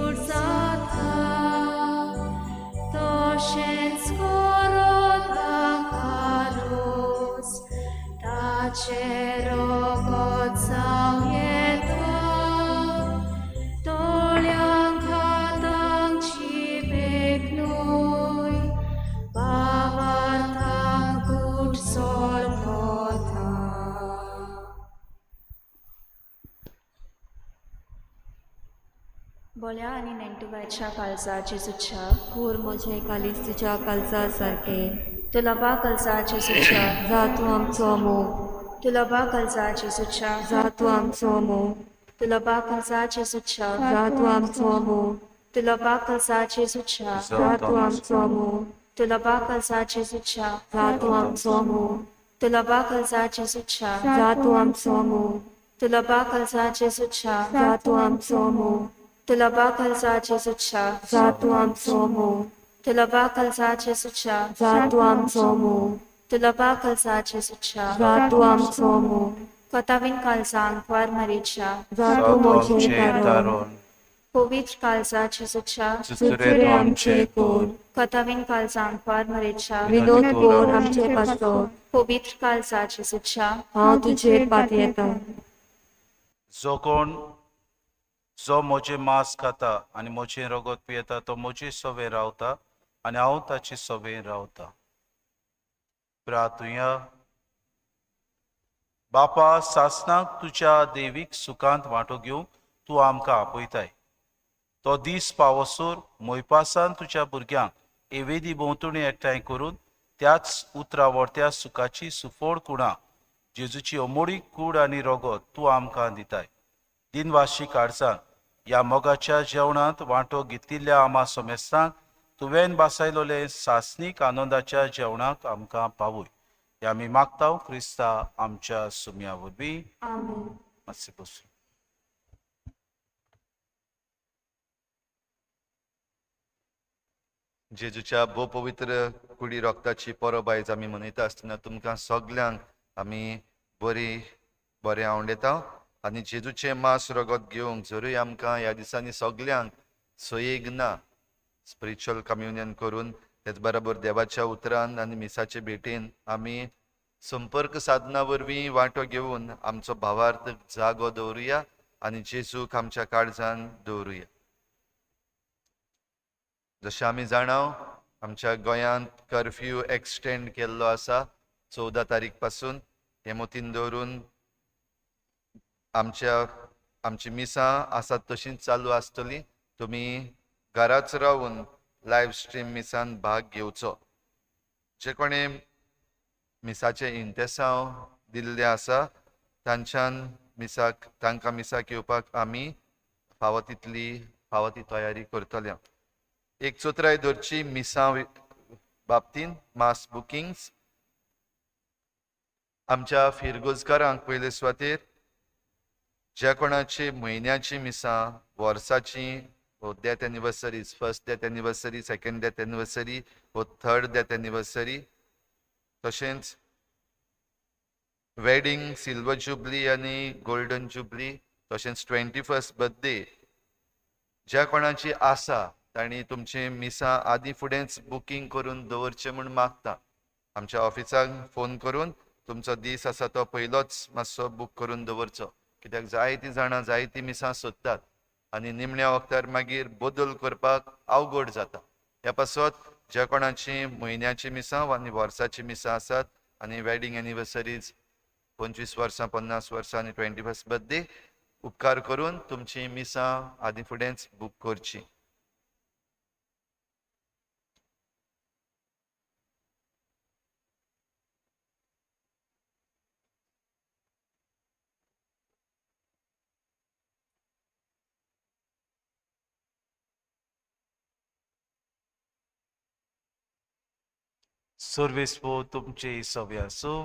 कूड जाता तशेंच कोरोता कालोस ताचें रगत जावं येता दोळ्यांक हातांक जिबेक न्हय भावार्थांक कूड सोलपता.
बोल्या आनी नेण्टुबायच्या काळजा जेजूच्या
कूर म्हजें कालीस तुज्या कालजा सारकें
तुलबा कलजा जेजूच्या
जा तूं आमचो मोग
तुलबा कलजा जेजूच्या
जा तूं आमचो मोग
तुलबा कलजा जेजूच्या
जा तूं आमचो मोग
तुलबा कलजा जेजूच्या
जा तूं आमचो मोग
तुलबा कलजा जेजूच्या
जा तूं आमचो मोग
तुलबा कलजा जेजूच्या
जा तूं आमचो मोग
तुलबा कलजा जेजूच्या
जा तूं आमचो मोग
तुलबा कलजा जेजूच्या
जा तूं आमचो मोग
तुलबा कलजा जेजूच्या
जा तूं आमचो मोग
तुलबा कलजा जेजूच्या
जा तूं आमचो मोग
कोतावीन काळजा आंकवार मरीच्या
जा तूं म्हजें तारण
पवित्र काळजा जेजूच्या
चुचुरे आमचे कोर
कोतावीन काळजा आंकवार मरीच्या
विनोद कोर आमचे पासो
पवित्र काळजा जेजूच्या
हांव तुजेर पातयेता.
जो कोण जो म्हजें मांस खाता आनी म्हजें रगत पियेता तो म्हजे सवे रावता आनी हांव ताचे सवे रावता. प्रार्थुया. बापा, सासनाक तुज्या देवीक सुखांत वांटो घेवंक तूं आमकां आपयताय. तो दीस पावसोर मोयपासान तुज्या भुरग्यांक एवेदी भोंवतणी एकठांय करून त्याच उतरा वर्त्या सुखाची सुफोड कुणां जेजूची अमोळीक कूड आनी रगत तूं आमकां दिताय. दिनवाशी काळजान ह्या मोगाच्या जेवणांत वांटो घेतिल्ल्या आमा समेस्तांक तुवें बासायलोले सासणीक आनंदाच्या जेवणाक आमकां पावय. हे आमी मागता क्रिस्ता आमच्या सुम्या वरवीं. मातशें बसूं.
जेजूच्या भोव पवित्र कुडी रक्ताची परब आयज आमी मनयता आसतना तुमकां सगल्यांक आमी बरी बरें आवडटा आनी जेजूचें मांस रगत घेवंक जरूय आमकां ह्या दिसांनी सगल्यांक सोयेग ना स्पिरिच्युअल कम्युनियन करून तेच बरोबर देवाच्या उतरान आनी मिसाचे भेटेन आमी संपर्क साधना वरवीं वांटो घेवन आमचो भावार्थ जागो दवरुया आनी जेजूक आमच्या काळजान दवरुया. जशें आमी जाणाव आमच्या गोंयांत कर्फ्यू एक्सटेंड केल्लो आसा 14 तारीख पासून. हें मतीन दवरून आमची मिसां आसात तशींच चालू आसतली. तुमी घराच रावन लायव स्ट्रीम मिसान भाग घेवचो. जे कोणें मिसाचें इंतेसांव दिल्लें आसा तांच्यान मिसाक तांकां मिसाक येवपाक आमी फावो तितली फावो ती तयारी करतले. एक चोत्राय दवरची मिसां बाबतीन मास बुकिंग्स आमच्या फिरगोजकारांक पयले सुवातेर ज्या कोणाची म्हयन्याची मिसां वर्साची वो death anniversaries, first death anniversary, second death anniversary वो थर्ड डेथ एनिवर्सरी, तशेंच वेडिंग सिल्वर जुबली आनी गोल्डन जुबली, तशेंच 21st birthday ज्या कोणाची आसा तांणी तुमची मिसां आदी फुडेंच बुकींग करून दवरचें म्हूण मागता. आमच्या ऑफिसाक फोन करून तुमचो दीस आसा तो पयलोच मातसो बूक करून दवरचो, कित्याक जायतीं जाणां जायतीं मिसां सोदतात आनी निमण्या वखदार मागीर बदल करपाक अवघड जाता. ह्या पासत ज्या कोणाची म्हयन्याची मिसां आनी वर्साची मिसां आसात आनी वेडिंग एनिवर्सरीज 25 वर्सां 50 वर्सां आनी 21st birthday उपकार करून तुमची मिसां आदी फुडेंच बूक करची.
सर्वेस्पो तुमचे सवे आसूं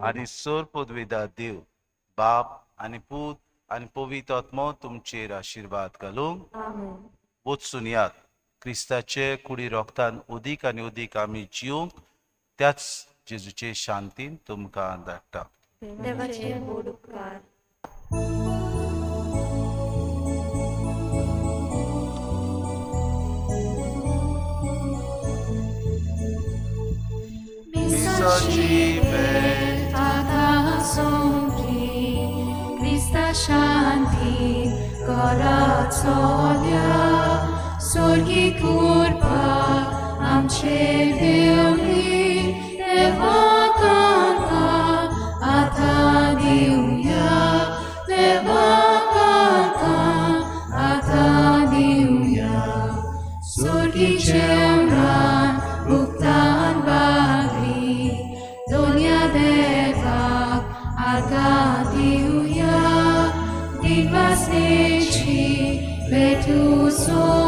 आनी सर पदवेदार देव बाप आनी पूत आनी पवित्र आत्मो तुमचेर आशिर्वाद घालूंक. वचून यात क्रिस्ताचे कुडी रोगतान उदीक आनी उदीक आमी जिवंक त्याच जेजूचे शांतीन तुमकां धाडटा.
देवाचे व्हड उपकार.
मिसाची भेट
आतां सोंपली क्रिस्ता शांती करा चोल्या सोर्गी कृपा आमचे देवली देवा तांकां आतां दिवया देवा तांकां आतां दिवया सोर्गीचे उमरान भुगतान बागली दोनया देवाक आतां दिवया दिवासनेची भेटू सोंपली.